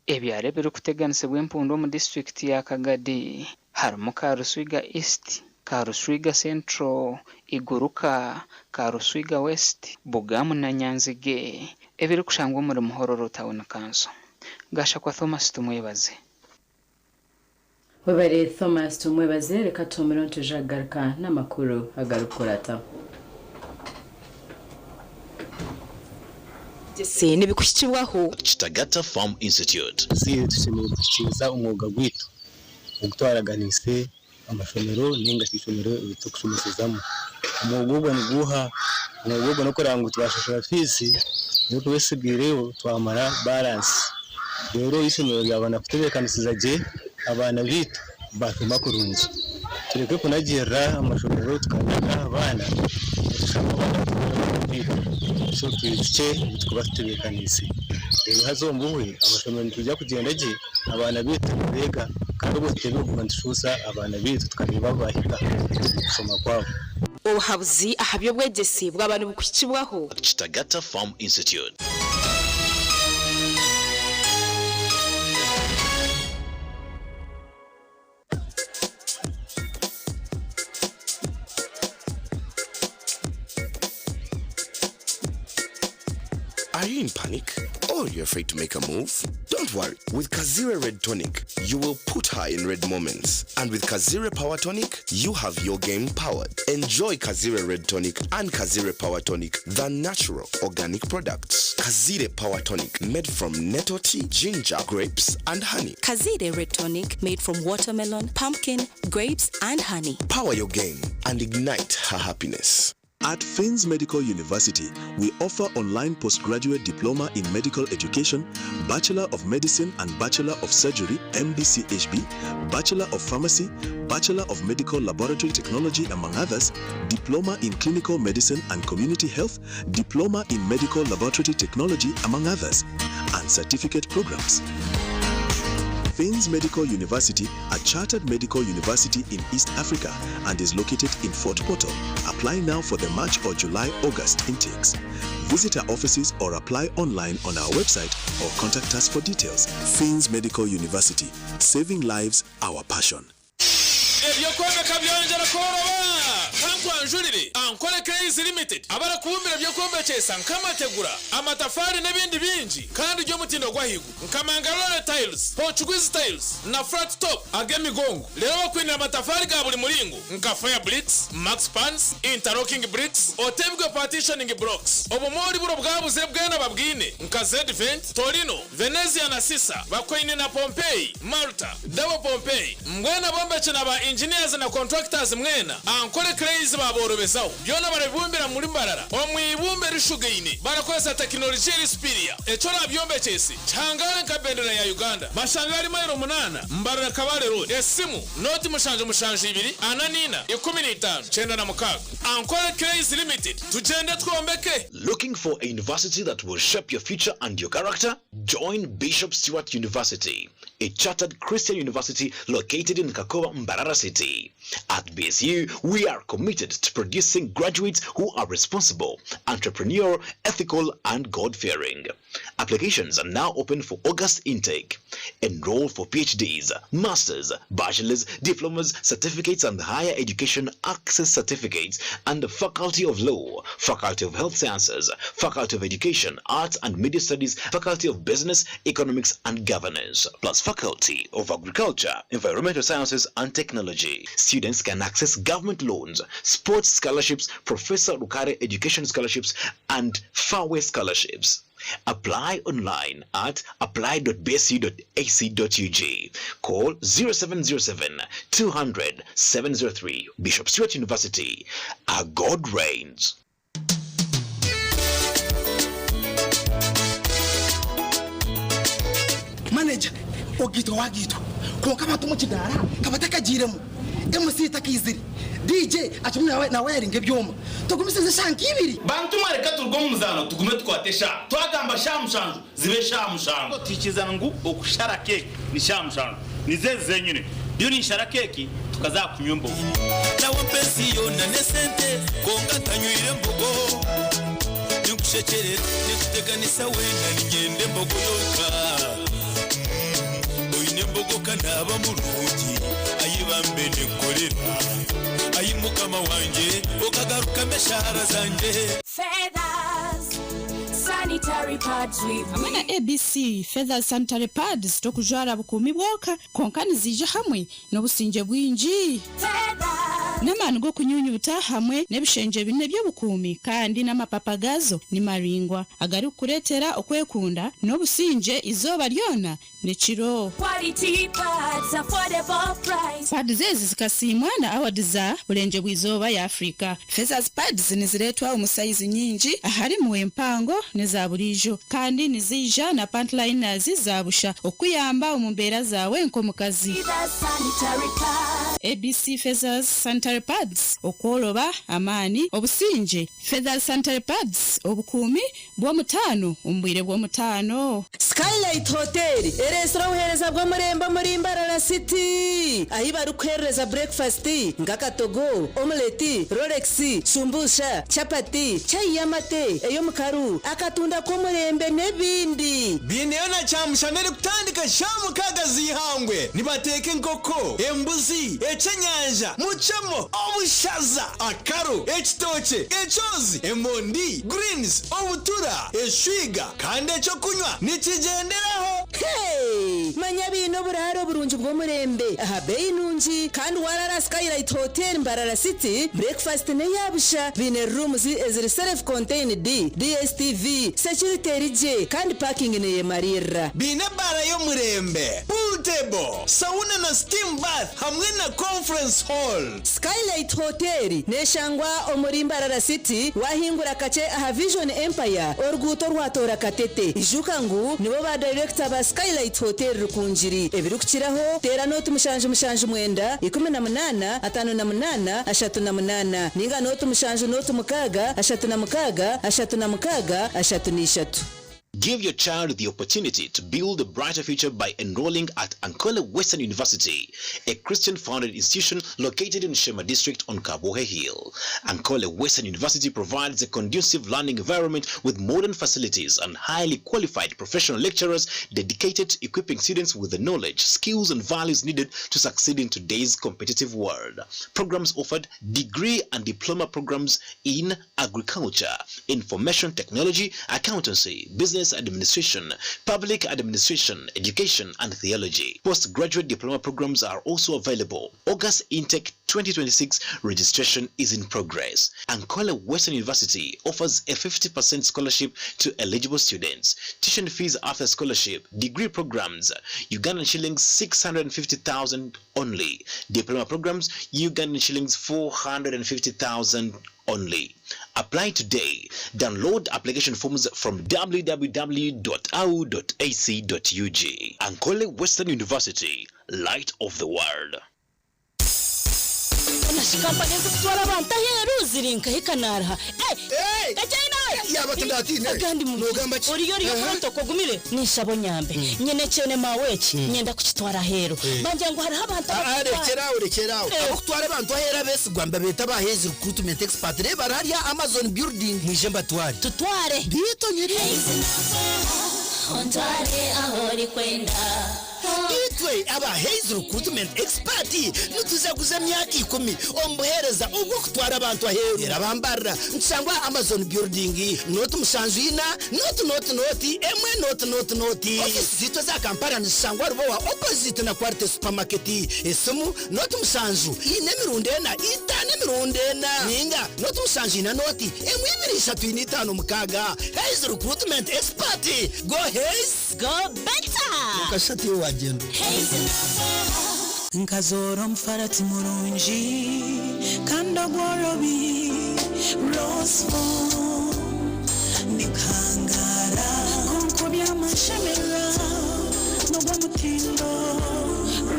Ebyaro ebirikuteganisibwa empundu omu disiturikiti ya Kagadi harimu Karuswiga East, Karuswiga Central, Iguruka, Karuswiga West, Bugamu na Nyanzige ebirikushangwa omuri Muhororo Town Council. Gashakwa Thomas Tumwebaze. Webare Thomas Tumwebaze, reka tuhumure nitwija kugaruka n'amakuru agarikukurataho. Byose nibikuhikibwaho. Kitagata Farm Institute. Abazaire tushemereire kuhikiiriza omwoga gwaitu ogu twaraganiise amashomero nainga shi eishomero eri turikushomeshezamu. Omwoga ogwo niguuha? Omwoga ogwo n'okureba ngu twashashura fiizi erikuba etsigaireyo twamara baransi. Reero eishomero ryabona kutebeekanisiza gye abaana baitu baashoma kurungi. Tureke kunagirira amashomero tukanaga abaana nitushanga abaana bataine baitu. So twijukye ebi turikuba tutebeekaniise. Reero haza omu bumwe amashomero nitwija kugyenda gye abaana baitu nibeega kandi obwo tutebe kuguma nitushuusha abaana baitu tukareeba ahu baahika omu kushoma kwabo. Obuhabuzi aha by'obwegyese bwaba nibukuhikibwaho. Kitagata Farm Institute. Are you in panic? Or you're afraid to make a move? Don't worry. With Kazire Red Tonic, you will put her in red moments. And with Kazire Power Tonic, you have your game powered. Enjoy Kazire Red Tonic and Kazire Power Tonic, the natural organic products. Kazire Power Tonic, made from nettle tea, ginger, grapes, and honey. Kazire Red Tonic made from watermelon, pumpkin, grapes, and honey. Power your game and ignite her happiness. At Finns Medical University, we offer online postgraduate diploma in medical education, Bachelor of Medicine and Bachelor of Surgery, MBCHB, Bachelor of Pharmacy, Bachelor of Medical Laboratory Technology, among others, Diploma in Clinical Medicine and Community Health, Diploma in Medical Laboratory Technology, among others, and certificate programs. Finns Medical University, a chartered medical university in East Africa and is located in Fort Portal. Apply now for the March or July August intakes. Visit our offices or apply online on our website or contact us for details. Finns Medical University, saving lives, our passion. Eby'okwombeka byongyera kworoba! Kankwanjurire Ankole Clays Limited abarakubumbira eby'okwombekyesa nk'amategura, amatafaari n'ebindi bingi kandi by'omutindo gw'ahaiguru nka Mangalore Tiles, Portuguese Tiles na Flat Top ag'emigongo. Reero bakwinire amatafaari ga buri muringo nka Fire Bricks, Max Pans, Interlocking Bricks, Otebwe Partitioning Blocks. Obumoori buro bwabuze bwena babwine nka Z-Vent, Torino, Venezia na Sisa, Bakwaine na Pompeii, Malta, Double Pompeii, mbwenu abombeki na ba engineers na contractors mwena, Ankole Clays baaborobezaho. Byona barabibumbira muri Mbarara omu ibumba erishugaine barakozesa tekinologiya eri superior. Eki orabyombekyese kihangare nka bendera ya Uganda. Bashanga ahari mayiro munaana, Mbarara Kabale Road. Esimu, nooti 772 44 15 96. Ankole Clays Limited, tugyende twombeke! Looking for a university that will shape your future and your character? Join Bishop Stuart University, a chartered Christian university located in Kakoba, Mbarara City. At BSU, we are committed committed to producing graduates who are responsible, entrepreneurial, ethical, and God fearing. Applications are now open for August intake. Enroll for PhDs, Masters, Bachelors, Diplomas, Certificates, and Higher Education Access Certificates, and the Faculty of Law, Faculty of Health Sciences, Faculty of Education, Arts and Media Studies, Faculty of Business, Economics and Governance, plus Faculty of Agriculture, Environmental Sciences and Technology. Students can access government loans, sports scholarships, Professor Rukare Education Scholarships, and Fawe Scholarships. Apply online at apply.bsu.ac.ug. Call 0707 200 703. Bishop Stuart University. Our God reigns. Manager ogaitwa wagaitwa kwonka abantu omu kidaara ka batakagiiremu, MC takaizire, DJ akirimu nawayaringa ebyoma. Tugumisirize eshaaha nk'ibiri. Bantu mwe reka turuge omu muzaano tugume tukwate eshaaha. Twagamba shaaha mushanju zibe shaaha mushanju. Twikiriza ngu okushara keeki ni shaaha mushanju nizo ezi zenyine. Ndiyo ninshara keeki tukaza aha kunywa embogo. Nawe ampa ensi yoona n'esente kwonka ntanywire mbogo. Ninkushekyerera ninkuteganisa weena niinyenda embogo yonka. Oine embogo ka naaba murungi ayi bambe ninkukorera. Ayi mukama wangye okagarukamu eshaara zangye. Feathers sanitary pads with Hamwe na ABC Feathers Sanitary Pads tokujwara bukuumi bwonka kwonka niziija hamwe n'obusingye bwingi. N'amaani g'okunyunyuuta hamwe n'ebishengye bine by'obukuumi kandi n'amapapa gaazo ni maraingwa agarikukureetera okwekunda n'obusingye eizooba ryona n'ekiro. Quality pads, affordable price. Pads ezi zikasiimwa na awadi za Burengyerwa Izooba ya Afrika. Feathers Pads nizireetwa omu sayizi nyingi aharimu empango n'eza buriijo kandi niziija na pant liners za busha okukuyamba omu mbeera zaawe nk'omukazi. Feathers sanitary pads. ABC Feathers Sanitary Pads, Okworoba, amaani, obusingye. Feathers Sanitary Pads, Obukuumi bw'omutaano omu bwire bw'omutaano. Skylight Hotel ereetsire obuheereza bw'omurembe omuri Mbarara City ahi barikuheerereza burekifasiti nk'akatogo, omuleti, rolex, shumbusha, chapati, chai y'amate, ey'omukaru, akatunda k'omurembe n'ebindi. Biineyo na kyamushana erikutandika shaaha mukaaga z'eihangwe. Nibateeka enkoko, embuzi, ekyenyanja, mucemo, obushaza, akaro, ekitookye, ekyozi, emondi, greens, obutura, eshwiga kandi ekyokunywa nikigyenderaho. Hey! Manya baine oburaaro burungi bw'omurembe aha beeyi nungi kandi waraara Skylight Hotel Mbarara City, breakfast n'eya busha. Baine rooms eziri self contained, DSTV, security eri gye kandi parking neyemariirira. Baine ebaara y'omurembe, pool table, sauna na steam bath hamwe na conference hall. Skylight Hotel neshangwa omuri Mbarara City wahingura kakye aha Vision Empire oruguuto orwatoora Katete. Ijuka ngu nibo ba dayirekita ba Skylight Hotel Rukungiri. Ebirikukiraho teera nooti mushanju mushanju mwenda, 18, 58, 38 ninga nooti mushanju nooti mukaaga, 36, 36, 33. Give your child the opportunity to build a brighter future by enrolling at Ankole Western University, a Christian-founded institution located in Sheema District on Kabwohe Hill. Ankole Western University provides a conducive learning environment with modern facilities and highly qualified professional lecturers dedicated to equipping students with the knowledge, skills, and values needed to succeed in today's competitive world. Programs offered: degree and diploma programs in agriculture, information technology, accountancy, business administration, public administration, education, and theology. Postgraduate diploma programs are also available. August intake 2026 registration is in progress. Ankole Western University offers a 50% scholarship to eligible students. Tuition fees after scholarship, degree programs, Ugandan shillings 650,000 only. Diploma programs, Ugandan shillings 450,000 only. Apply today. Download application forms from www.au.ac.ug. Ankole Western University, light of the world. Kampani ezikutwara abantu aheeru ziri nkahi kanaaraha. Kakyai nawe! Yaaba tindatiine, Agandi mu noogamba ki? Oriyo oriyo Aha. protocol ogumire ninshaba onyambe. Nyine ekyene maawe eki nyenda kukitwara aheeru. Bangira ngu hariho abantu Ah, ah, abakutwara. rekyera aho, rekyera aho. Ab'okutwara abantu aheeru abeesigwa nibabeeta aba Haze Recruitment Expert. Reeba bari hariya Amazon Building. Mwije mbatware. Tutware. Beitu nyiri. Ontware aho orikwenda. Itwe aba Haze Recruitment Expert nitujaguza emyaka ikumi omu buheereza obw'okutwara abantu aheeru. Reero abambarira nitushangwa aha Amazon Building, nooti mushanju ina, nooti nooti nooti, emwe nooti nooti nooti. Ofiisi zaitu eza Kampala nizishangwa Rubowa opposite na Quality Supermarket. Esimu, nooti mushanju ina emirundi ena, itaano emirundi ena, ninga nooti mushanju ina nooti emwe ibiri ishatu ina itaano mukaaga. Haze Recruitment Expert, go Haze! Go better! Okashati wagyenda. Nkazoora omufarati murungi kandi ogworobi Roseful ndikuhangaara kwonka obyamashemera n'ogw'omutindo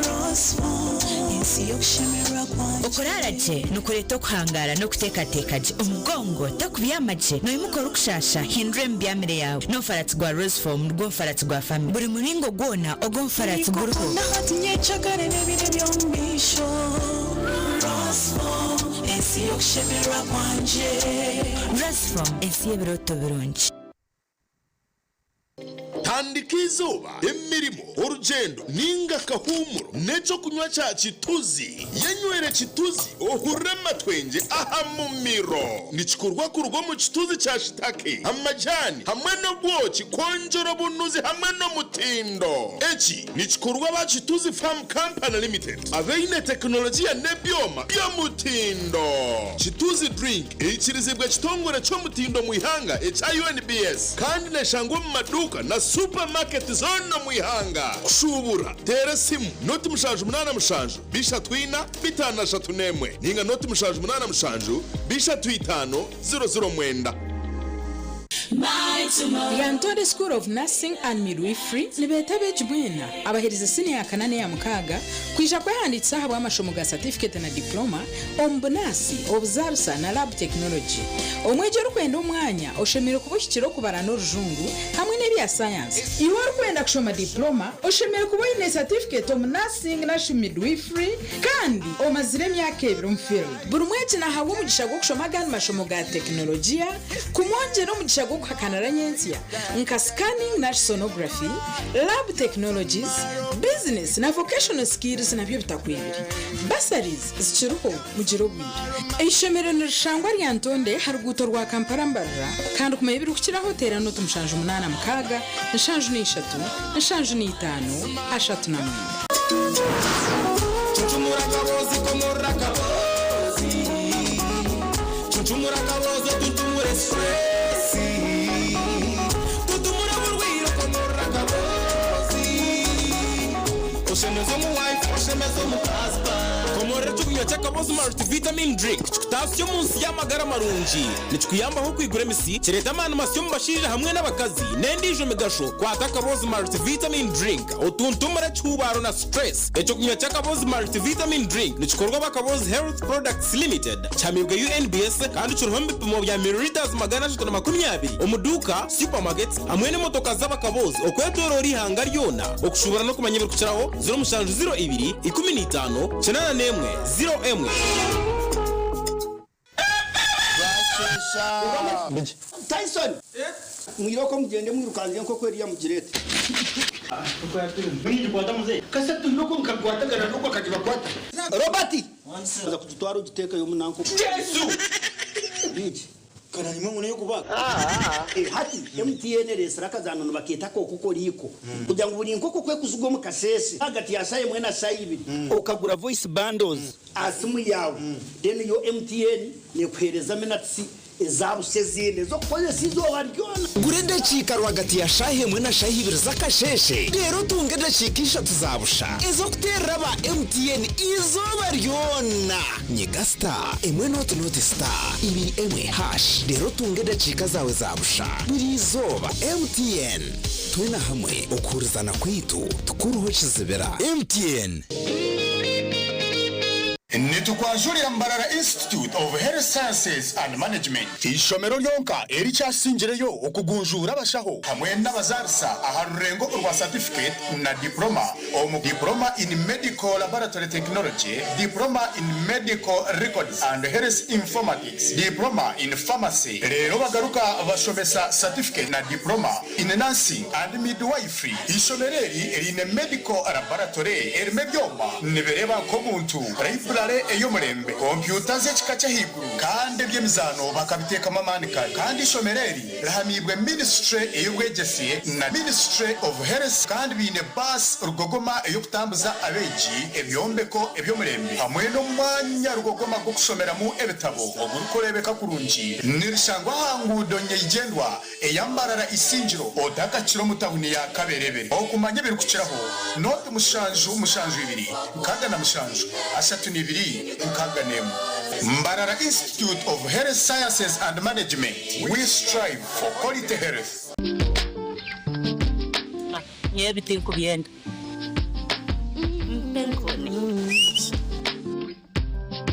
Roseful ensi y'okushemererwa kwangye. Okuraara gye nikureeta okuhangaara n'okuteekateeka gye. Omugongo tokubyama gye, noimuka orikushaasha, hindura emibyamire yaawe. N'omufaratsi gwa Roseform nigwo mufaratsi gwa famire. Buri muringo gwona ogw'omufaratsi guriho. Nikukunda hati nyekyakare n'ebiro eby'omu maisho Roseform ensi y'okushemererwa kwangye. Roseform ensi y'ebirooto birungi. Tandika eizooba, emirimo, orugyendo ninga akahuumuro n'ekyokunywa kya Kituzi. Yenywere Kituzi ohurire amatwengye aha mumiro. Nikikorwa kuruga omu kituzi kya shitake, amajaani hamwe n'obwoki kwongyera obunuzi hamwe n'omutindo. Eki nikikorwa aba Kituzi Farm Company Limited abaine tekinologiya n'ebyoma by'omutindo. Kituzi Drink Eikirizibwe ekitongore ky'omutindo omu ihanga ekya UNBS kandi neshangwa omu maduuka na supamaketi zoona omu ihanga. Kushuubura, teera esimu noti 77 34 531 ninga noti 787 35 009. Lyantonde School of Nursing and Midwifery nibeeta abeegi bwena abaherize siniya ya kana n'eya mukaaga kwija kwehandiikisa ahabw'amashomo ga satifiketi na diploma omu bunaasi, obuzaarisa na lab technology. Omwegi orikwenda omwanya oshemereire kuba ohikire okubara n'orujungu hamwe n'ebya sayansi. Iwe orikwenda kushoma diploma oshemereire kuba oine satifiketi omu nursing narishi midwifery kandi omazire emyaka ebiri omu field. Buri mwegi nahabwa omugisha gw'okushoma agandi mashomo ga tekinologiya kumwongyera omugisha gw'okuhakanira nyentsya nka scanning nari sonography, lab technologies, business na vocational skills nabyo bitakwibire. Bursaries zikiriho mugire obwire. Eishomero nirishangwa Lyantonde aha ruguuto rwa Kampala Mbarara kandi kumanya ebirikukiraho teera nooti 786 73 39. Cuncumura akabozi komorora akabozi Cuncumura akabozi otuntumure stress Tutumura oburwire okomorora akabozi Oshemeze omu wife oshemeze omu husband Komorora ekyokunywa ky'akabozi Multivitamin Drink kikutaasya omu nsi y'amagara marungi. Nikikuyambaho kwigura emisi, kireeta amaani masya omu bashaija hamwe n'abakazi, n'endiijo migasho. Kwata akabozi Multivitamin Drink otuntumure ekihuubaaro na stress. Ekyokunywa ky'akabozi Multivitamin Drink nikikorwa aba Kabozi Health Products Limited, kihamiibwe UNBS kandi kiriho omu bipimo bya millilitres 320 omu duuka, supermarkets hamwe n'emotoka z'abakabozi okwetoroora eihanga ryona. Okushuubura n'okumanya ebirikukiraho, 0702 15 81 01. Bwasheesha. Tyson! Mwirooko mugyende mwirukange enkoko eriya mugireete. Robert! Oza kugitwara ogiteekeyo omu nanka. Yesu! Hati MTN ereetsire akazaano nibakeeta ak'okukoriiko kugira ngu buri nkoko ku erikuziga omu kasheeshe ahagati ya shaaha emwe na shaaha ibiri okagura voice bundles aha simu yaawe then yo MTN neekuheereza minutes eza busha ezindi ez'okukozesa eizooba ryona. Gura edakiika rwagati ya shaaha emwe na shaaha ibiri z'akasheeshe reero otunge edakiika ishatu za busha ez'okuteerera aba MTN eizooba ryona. Nyiga star emwe nooti nooti star ibiri emwe hash reero otunge edakiika zaawe za busha buri izooba. MTN, twena hamwe okuhurizana kwaitu tikuruho kizibira. MTN. Nitukwanjurira Mbarara Institute of Health Sciences and Management, eishomero ryonka erikyasingireyo okugunjuura abashaho hamwe n'abazaarisa aha rurengo orwa satifiketi na diploma omu Diploma in Medical Laboratory Technology, Diploma in Medical Records and Health Informatics, Diploma in Pharmacy reero bagaruka bashomesa satifiketi na Diploma in Nursing and Midwifery. Eishomero eri riine Medical Laboratory erimu ebyoma nibireeba nk'omuntu, Library ey'omurembe, kompyuta z'ekika ky'ahaiguru kandi eby'emizaano bakabiteekamu amaani kare. Kandi eishomero eri rihamiibwe Ministry ey'obwegyese na Ministry of Health kandi baine baasi rugogoma ey'okutambuza abeegi, ebyombeko eby'omurembe hamwe n'omwanya rugogoma gw'okushomeramu ebitabo ogurikureebeka kurungi. Nirishangwa aha nguudo nyeigyendwa eya Mbarara Isingiro otakakira omu tahuni ya Kaberebere. Okumanya ebirikukiraho, noti 772 67 32 61. Mbarara Institute of Health Sciences and Management, we strive for quality health. Nyowe ebi tinkubyenda. Mpa enkoni.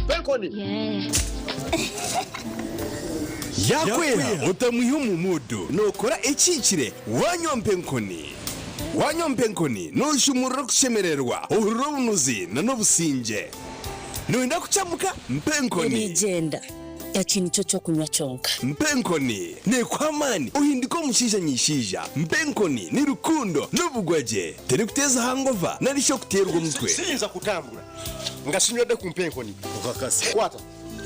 Mpa enkoni. Yakwera otamwiha omu muudu nookora ekihikire wanywa mpa enkoni. Wanywa mpa enkoni nooshumurura okushemererwa, ohurira obunuzi na n'obusingye. Nooyenda kukyamuka? Mpa enkoni. Erigyenda, eki nikyo ky'okunywa kyonka. Mpa enkoni neekuha amaani ohindike omushaija nyaishaija. Mpa enkoni ni rukundo n'obugwagye. Terikuteeza hangova nari shi okuteerwa omutwe. Siyinza kutambura nga sinywedde ku mpa enkoni. Okakasa. Kwata.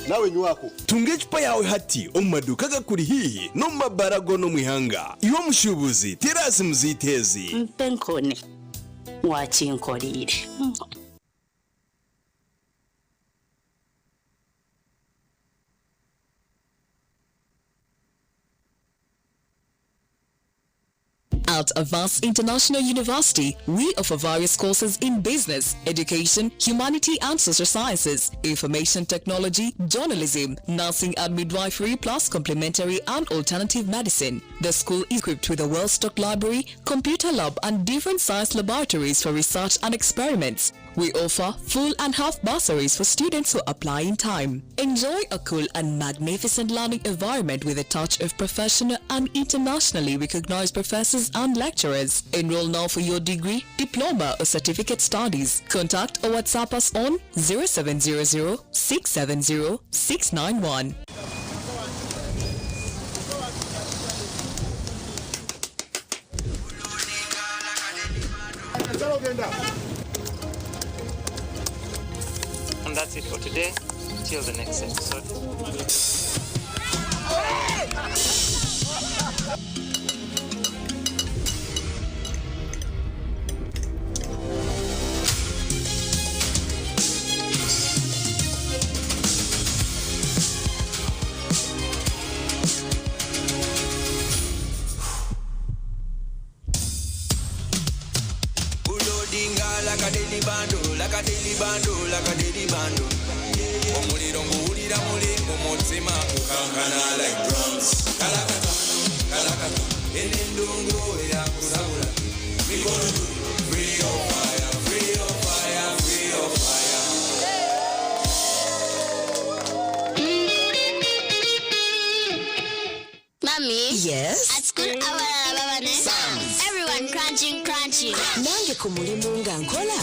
Nawe nywako. Tunga ecupa yaawe hati omu maduuka agakuri haihi n'omu mabaara goona omu ihanga. Iwe omushuubuzi, teera aha simu zaitu ezi. Mpa enkoni wakinkoreire. At Avance International University, we offer various courses in business, education, humanity and social sciences, information technology, journalism, nursing and midwifery, plus complementary and alternative medicine. The school is equipped with a well-stocked library, computer lab and different science laboratories for research and experiments. We offer full and half bursaries for students who apply in time. Enjoy a cool and magnificent learning environment with a touch of professional and internationally recognized professors and lecturers. Enroll now for your degree, diploma or certificate studies. Contact or WhatsApp us on 0700 670 691. And that's it for today. Till the next episode. Bulodinga like a daily bundle, like a daily bundle, like a daily bundle. Omuliro nguwulira muli mu mutima gukankana like drums. Kalakata, kalakata, eno endongo eyakusabula. Mikono juu, free your fire, free your fire, free your fire. Mommy. Yes? At school, abalala baba ne. Everyone crunching, crunching. Nange ku mulimu nga nkola.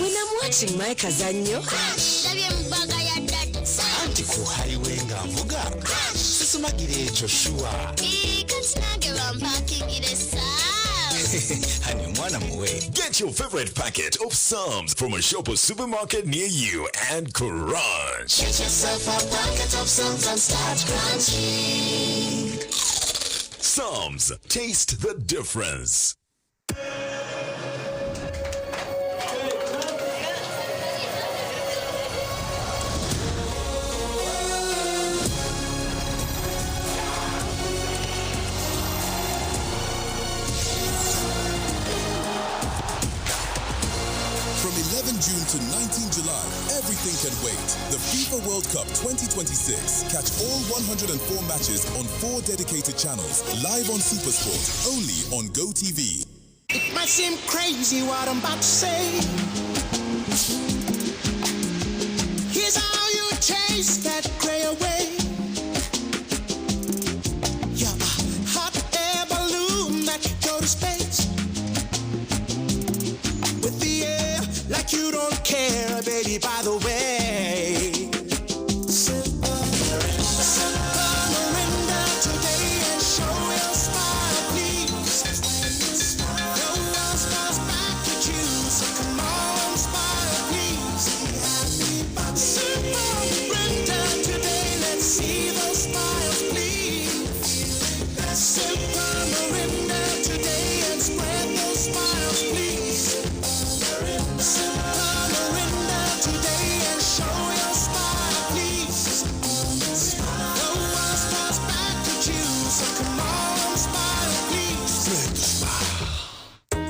When I'm watching my kazannyo. Ndabye mu bbaga ya daddy. Anti ku highway nga nvuga. Sisumagira ekyo sure. Ii, kati nange bampakingire Psalms. Honey, omwana muwe. Get your favorite packet of Psalms from a shop or supermarket near you and crunch. Get yourself a packet of Psalms and start crunching. Psalms, taste the difference. From 11 June to 19 July, everything can wait. The FIFA World Cup 2026. Catch all 104 matches on four dedicated channels, live on Supersport, only on GoTV. It might seem crazy what I'm about to say. Here's how you chase that gray away. You're a hot air balloon that could go to space. With the air, like you don't care, baby, by the way. Sip a Mirinda, Mirinda today and show your smile, please. No one smiles back at you, so come on, smile, please. Sip a Mirinda today, let's see those smiles, please. Sip a Mirinda today and spread those smiles, please. Sip a Mirinda today and show your smile, please. No one smiles back at you, so come on, smile, please. Spread the smile.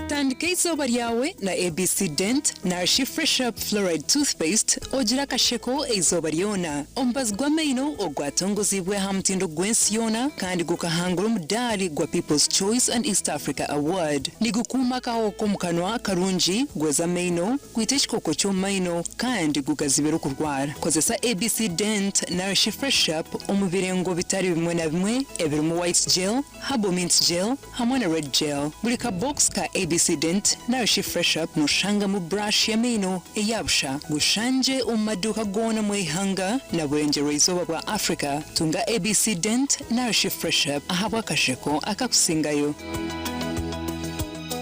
Tandika eizooba ryawe na ABC Dent narishi Fresh Up Fluoride Toothpaste ogire akasheko eizooba ryona. Omubazi gw'amaino ogwatongozibwe aha mutindo gw'ensi yoona kandi gukahangura omudaari gwa People's Choice and East Africa Award. Nigukuuma akahoho k'omu kanwa karungi, gweza amaino, gwita ekikooko ky'omu maino kandi gugazibira okurwara. Kozesa ABC Dent narishi Fresh Up omu birengo bitari bimwe na bimwe ebirimu White Gel, Herbal Mint Gel hamwe na Red Gel. Buri ka box ka ABC Dent narishi Fresh Up noshangamu brush y'amaino eya busha. Gushangye omu maduuka goona omu ihanga na burengyerwa-izooba bwa Africa. Tunga ABC Dent narishi Fresh Up ahabw'akasheko akakusingayo.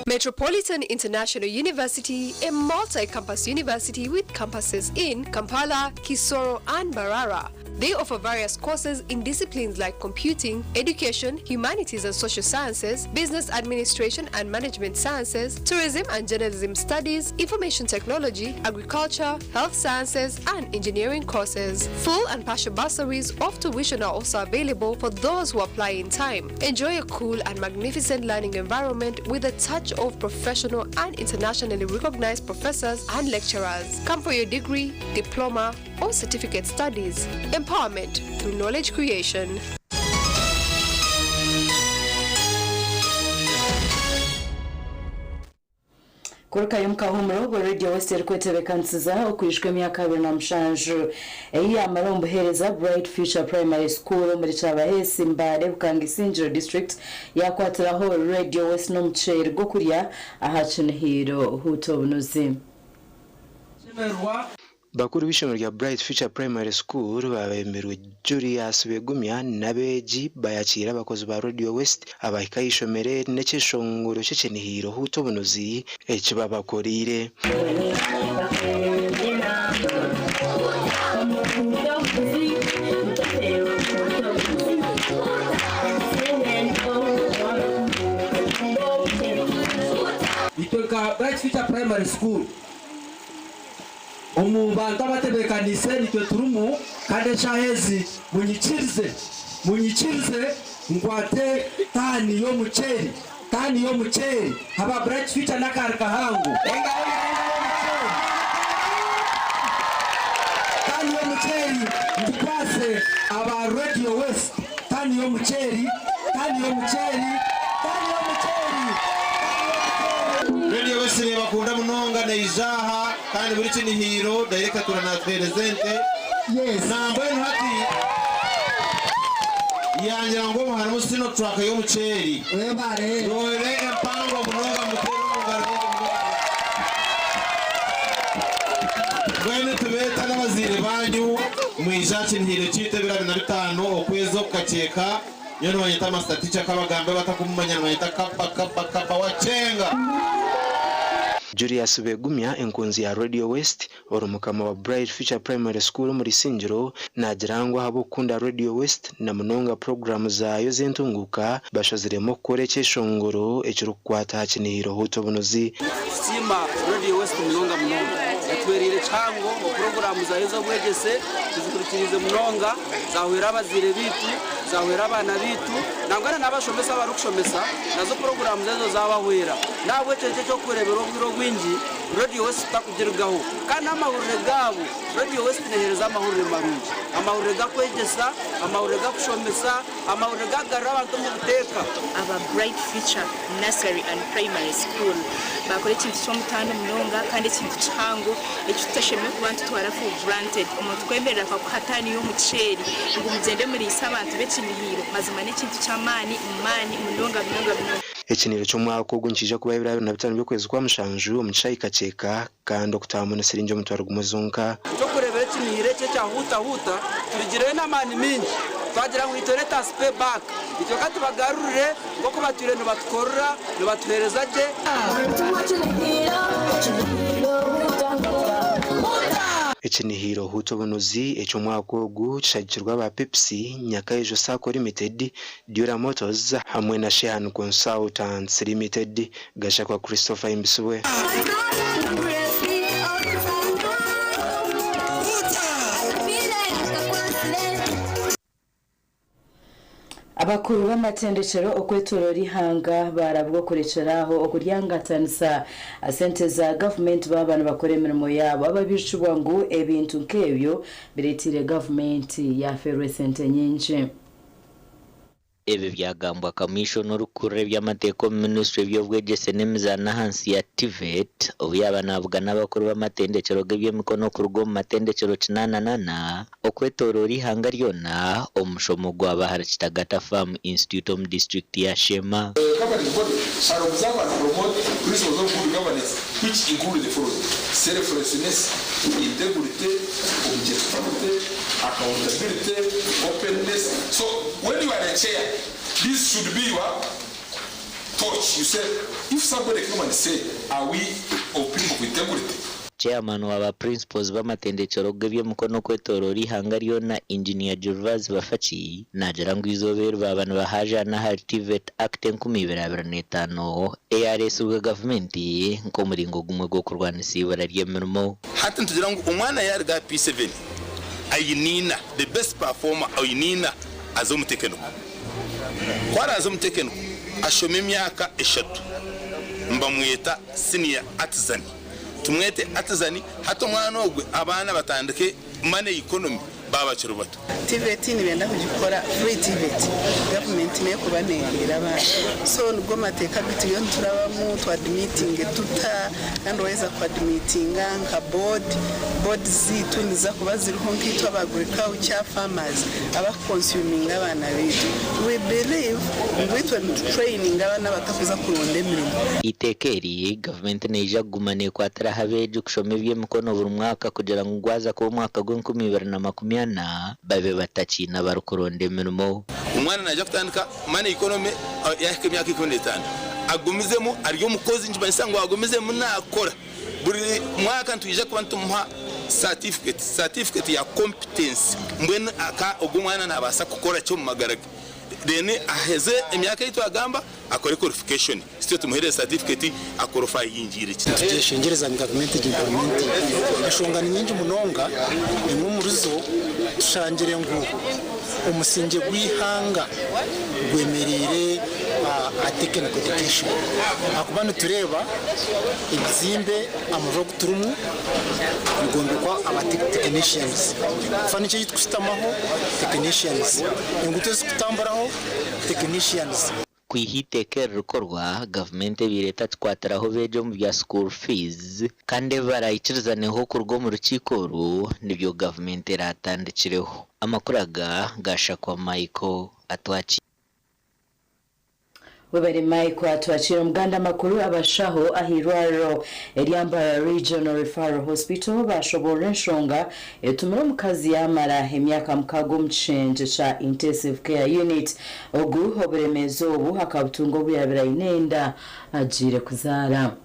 Metropolitan International University, a multi-campus university with campuses in Kampala, Kisoro, and Mbarara. They offer various courses in disciplines like computing, education, humanities and social sciences, business administration and management sciences, tourism and journalism studies, information technology, agriculture, health sciences, and engineering courses. Full and partial bursaries of tuition are also available for those who apply in time. Enjoy a cool and magnificent learning environment with a touch of professional and internationally recognized professors and lecturers. Come for your degree, diploma, or certificate studies. Empowerment through knowledge creation. Kurukayo omu kahuumuro obwo Radio West erikwetebeekanisiza okwijuka emyaka 27 ei yaamara omu buheereza, Bright Future Primary School omuri Kyabaheesi, Mbale, Bukanga Isingiro District yaakwatiraho Radio West n'omuceeri gw'okurya aha Kinihiiro Huuta Obunuzi. Bakuru b'eishomero rya Bright Future Primary School babemirwe Julius Begumya n'abeegi bayakiira abakozi ba Radio West abahika ah'eishomero eri n'ekyeshongoro ky'ekinihiiro Huuta Obunuzi eki babakoreire. Itwe nka Bright Future Primary School Omu bantu abatebeekaniise nitwe turimu, kandi eshaaha ezi munyikirize, munyikirize nkwate taani y'omuceeri, taani y'omuceeri aba Bright Future n'akaari kahango. Engaro, engaro y'omuceeri, taani y'omuceeri ngikwase aba Radio West, taani y'omuceeri, taani y'omuceeri, taani y'omuceeri. Radio West nebakunda munonga neija aha kandi buri kinihiiro director atuura natuhereza ente nambwenu hati yangira ngu omu harimu sino truck y'omuceeri roore empango munonga muteere omu ngaro nyingi munonga mbwenu tubeeta n'abazaire banyu mwije aha kinihiiro kyaitu ebiro 25 okwezi okukakyeka Nyowe nibanyeta Master Teacher Kabagambe abatakumumanya nibanyeta Kapa Kapa Kapa Wakyenga. Julius Begumya enkunzi ya Radio West ori mukama wa Bright Future Primary School omuri Isingiro naagira ngu ahabw'okukunda Radio West na munonga puroguraamu zaayo z'entunguuka bashaziremu kukora ekyeshongoro ekirikukwata aha kinihiro Huuta Obunuzi. Nitusiima Radio West munonga munonga. Etuhwereire kihango, puroguraamu zaayo ez'obwegyese tuzihurikiriize munonga, zaahwera abazaire baitu. Zaahwera abaana baitu nangwa na n'abashomesa abarikushomesa nazo puroguraamu ezo zaabahwera. N'ahabw'ekyo nikyo ky'okureebera obwire obwingi Radio West tutakugirugaho. Kandi n'amahurire gaabo, Radio West neeheereza amahurire marungi. Amahurire gakwegyesa, amahurire gakushomesa, amahurire gakugarura abantu omu buteeka. Aba Bright Future Nursery and Primary School Baakora ekintu ky'omutaano munonga kandi ekintu kihango eki tutashemereire kuba nitutwara for granted. Omuntu kwemerera akakuha taani y'omuceeri ngu mugyende muriise abantu b'ekinihiiro, mazima n'ekintu ky'amaani maani munonga munonga munonga. Ekinihiro ky'omwaka ogu nikiija kubaho ebiro 25 by'okwezi kwa mushanju omu kishaayi Kakyeka kandi okutaahamu ni siringi 10,000 zonka. Ekyokureebera ekinihiro eki ekya Huta Huta turigireyo n'amaani maingi twagira ngu itwe let us pay back itwe ka tubagarurire nk'oku batwire nibatukorera nibatuheereza gye. Ekinihiro Huta Obunuzi eky'omwaka ogu kishagikirwe aba Pepsi, Nyakaijo Sacco Limited, Dura Motors hamwe na Shehan Consultants Limited. Gashakwa Christopher Ahimbisibwe. Abakuru b'amatendekyero okwetoroora eihanga baarabwa okurekyera aho okuryangatanisa sente za gavumenti baaba nibakora emirimo yaabo. Ababirikibwa ngu ebintu nk'ebyo bireeteire gavumenti yaafeerwa esente nyingi. Ebi byagambwa Kamiishona orikukurira eby'amateeka omu minisiture y'eby'obwegyese n'emizaano ahansi ya TVET obu yaaba naabugana abakuru b'amatendekyero g'eby'emikono kuruga omu matendekyero kinaana n'ana okwetooroora eihanga ryona omu mushomo gwaba ahari Kitagata Farm Institute omu disiturikiti ya Sheema. Governing body shall observe and promote principles of good governance which include the following, selflessness, integrity, objectivity, accountability, openness. So when you are a chair, this should be your torch. You say, if somebody come and say, are we of people of integrity? Chairman wa ba Principals b'amatendekyero g'eby'emikono okwetoroora eihanga ryona Engineer Gervase Bafaki naagira ngu eizooba eri baaba nibahajaana ahari TVET Act 2025 eyareetsirwe gavumenti nk'omuringo gumwe gw'okurwanisa eibura ry'emirimo. Hati nitugira ngu omwana yaruga aha P7 aine ina, the best performer oine ina aze omu technical. Ku araaze omu technical ashome emyaka eshatu nibamweta senior artisan. Tumwete artisan hati omwana ogwe abaana batandike money economy baaba bakiri bato. TVET nibenda kugikora free TVET gavumenti nekuba neheera abaana so nigo mateeka agu turiyo niturabamu twadimitinge tuta kandi waheza kwadimitinga nka board, board ziitu niziza kuba ziriho nkaitwe aba agriculture farmers abakukonsuminga abaana baitu we believe ngu itwe nitutrayininga abaana abatakuza kuronda emirimo. Eiteeka eri, gavumenti neija kuguma neekwatira aha abeegi kushoma eby'emikono buri mwaka kugira ngu gwaza kuba omwaka gw'enkumibiri na makumi ana babe batakiine abarikuronda emirimo. Omwana naija kutandika money economy yahika emyaka 15 agumizemu ari omukozi nikimanyisa ngu agumizemu nakora buri mwaka nitwija kuba nitumuha certificate, certificate ya competence mbwenu aka ogu omwana nabaasa kukora ki omu magara ge then aheze emyaka ei twagamba akore qualification sitwe tumuhereze certificate akorofayingire ki. Nitugyeshengyereza ngu gavumenti egi implementinge. Enshonga ni nyingi munonga, emwe omurizo tushangire ngu omusingye gw'eihanga gwemereire aha technical education ahakuba nitureeba ebizimbe amaju agu turimu nigombekwa aba technicians, furniture ei turikushutamaho technicians, enguuto ezirikutamburaho technicians. Kwiha eiteeka eri rikorwa, gavumenti ebaire etakikwatiraho beegi omu bya school fees kandi ebi baraikirizaneho kuruga omu rukiiko oru nibyo gavumenti eratandikireho. Amakuru aga gashakwa Michael Atwaki. Webare Michael Atwakire. Omuganda amakuru, abashaho ah'irwariro erya Mbarara Regional Referral Hospital bashoborora enshonga etumire omukazi yamara emyaka 6 omu kishengye kya Intensive Care Unit. Ogu oburemeezi obu akabutunga obu yabire aine enda agiire kuzaara.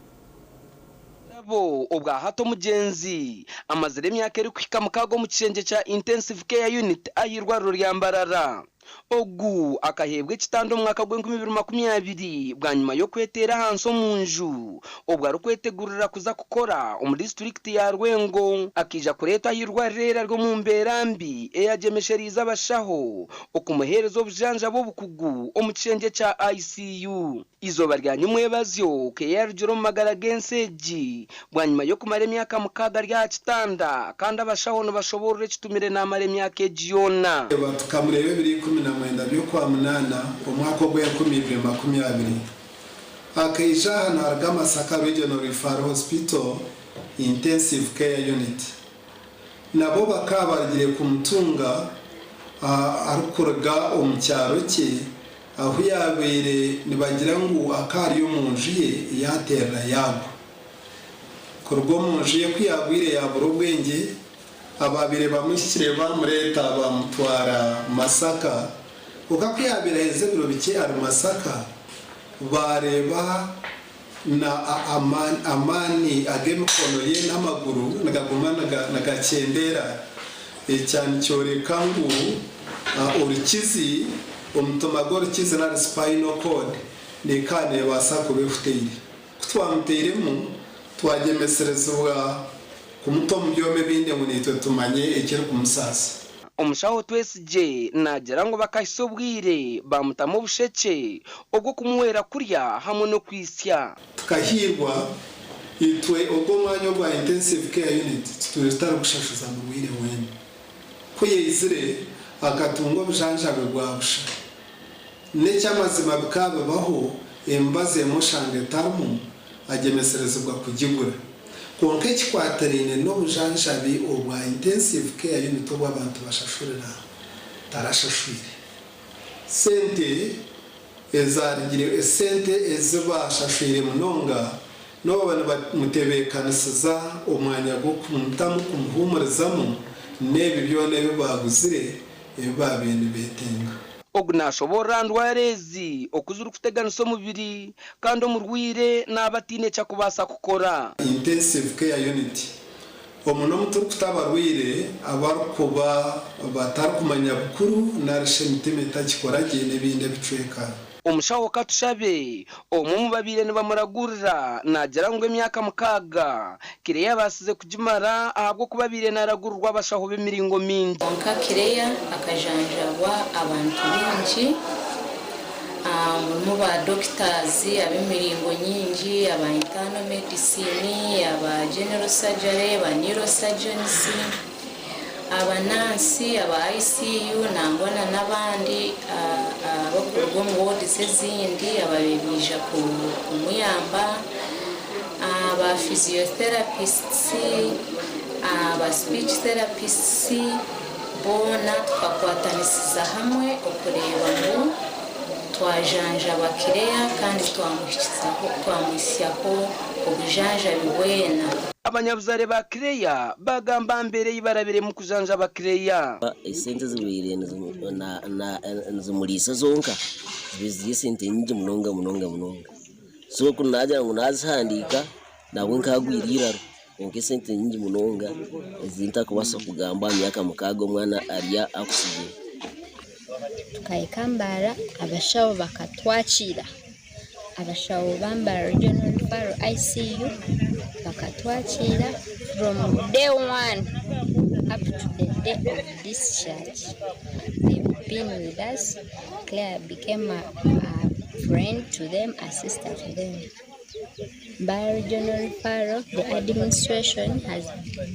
Bo obwahati omugyenzi amazire emyaka erikuhika 6 omu kishengye kya Intensive Care Unit ah'irwariro rya Mbarara. Ogu akaheebwa ekitanda omu mwaka gw'enkumibiri makumi abiri bwanyima y'okweteera ahansi omu nju obwo arikwetegurira kuza kukora omu disitulikiti ya Rwengo. Akaija kureetwa ah'irwariro eri ari omu mbeera mbi eyagyemeshereize abashaho okumuheereza obujanjabi obukugu omu kishengye kya ICU. Izooba rya nyumwebazyo keyarugire omu magara g'ensi egi bwanyima y'okumara emyaka 6 ari aha kitanda, kandi abashaho nibashoborora ekitumire namara emyaka egi yoona. Tukamureba 29 by'okwa munana omwaka ogw'enkumi ibiri makumi abiri. Akaija aha naaruga Masaka Regional Referral Hospital Intensive Care Unit. Nabo bakaba barugire kumutunga arikuruga omu kyaro kye ahu yaabaire nibagira ngu akaba ari omu nju ye yaaterera yaagwa. Kuruga omu nju ye ku yaagwire yaabura obwengye, abaabaire bamuhikire baamureeta baamutwara Masaka. Kwonka ku yaabaire aherize ebiro bikye ari Masaka, baareeba na amaani ag'emikono ye n'amaguru nigaguma nigakyendeera. Ekya nikyoreka ngu orukizi, omutima gw'orukizi nari spinal cord neekaba neebaasa kuba ehuteire. Ku twamuteiremu, twagyemeserezibwa kumuta omu byoma ebindi ngu naitwe tumanye ekirikumusaasa. Omushaho Twesigye naagira ngu bakahitsya obwire baamutamu obushekye obw'okumuhwera kurya hamwe n'okwitsya. Tukahiirwa, itwe ogwo omwanya ogwa Intensive Care Unit tutwire tutarikushashuza murwaire weena. Ku yaizire akatunga obujanjabi bwa busha. N'eky'amazima bikaba bibaho emibazi emwe oshanga etarimu, agyemeserezibwa kugigura. Kwonka ekikwatiraine n'obujanjabi obwa Intensive Care Unit obu abantu bashashurira, tarashashwire. Sente ezarugire esente ezi baashashwire munonga n'obu baba nibamutebeekanisiza omwanya gw'okumutamu kumuhuumurizamu n'ebi byona ebi baaguzire ebi baabaire nibeetenga. Ogu naashoboorora aha ndwara ezi oku zirikuteganisa omubiri kandi omurwaire naaba ataine eki arikubaasa kukora. Intensive Care Unit, Omu n'omu turikuta abarwaire abarikuba batarikumanya bukuru nari shi emitima etakikora gye n'ebindi ebicweka. Omushaho Katushabe, omwe omu babaire nibamuragurira naagira ngu emyaka mukaaga Kireya abaasize kugimara ahabw'okuba abaire naaragurirwa abashaho b'emiringo mingi. Kwonka Kireya akajanjabwa abantu baingi harimu ba doctors ab'emiringo nyingi, aba internal medicine, aba general surgery, aba neurosurgeons, Abanansi, aba ICU nangwa na n'abandi abarikuruga omu wards ezindi ababaire baija kumuyamba, aba physiotherapists, aba speech therapists boona tukakwatanisiza hamwe okureeba ngu twajanjaba Claire kandi twamuhitsyaho obujanjabi bwena. Abanyabuzaare ba Claire baagamba aha mbeera ei barabiremu kujanjaba Claire. Esente ezibaire nizimuriisa zonka zibaire ziri esente nyingi munonga munonga munonga. So ku naagira ngu naazihandiika nabwo nkaagwire eiraro kwonka esente nyingi munonga ezi ntarikubaasa kugamba aha myaka mukaaga omwana ari akutsigire. Tukahika Mbarara abashaho bakatwakiira. Abashaho ba Mbarara Regional Referral ICU bakatwakiira from day one up to the day of discharge they've been with us, Claire became a friend to them, a sister to them. Mbarara Regional Referral, the administration has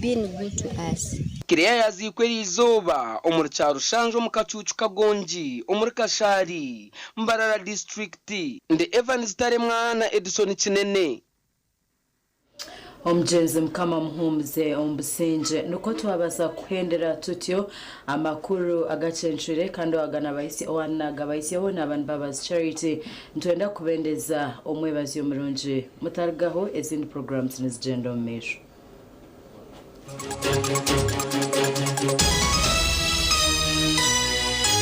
been good to us. Kireya yaziikwa eriizooba omuri Kyarushanju omu kacuucu Kagongi omuri Kashari, Mbarara disiturikiti. Ndi Evans Taremwa na Edson Kinene. Omugyenzi Mukama amuhuumuze omu busingye. Nikwo twabaasa kuhendera tutyo amakuru agacencwire kandi owaanagabahisyeho naaba ni Mbabazi Charity. Nitwenda kubendeza omwebazyo murungi. Mutarugaho ezindi programs nizigyenda omu maisho.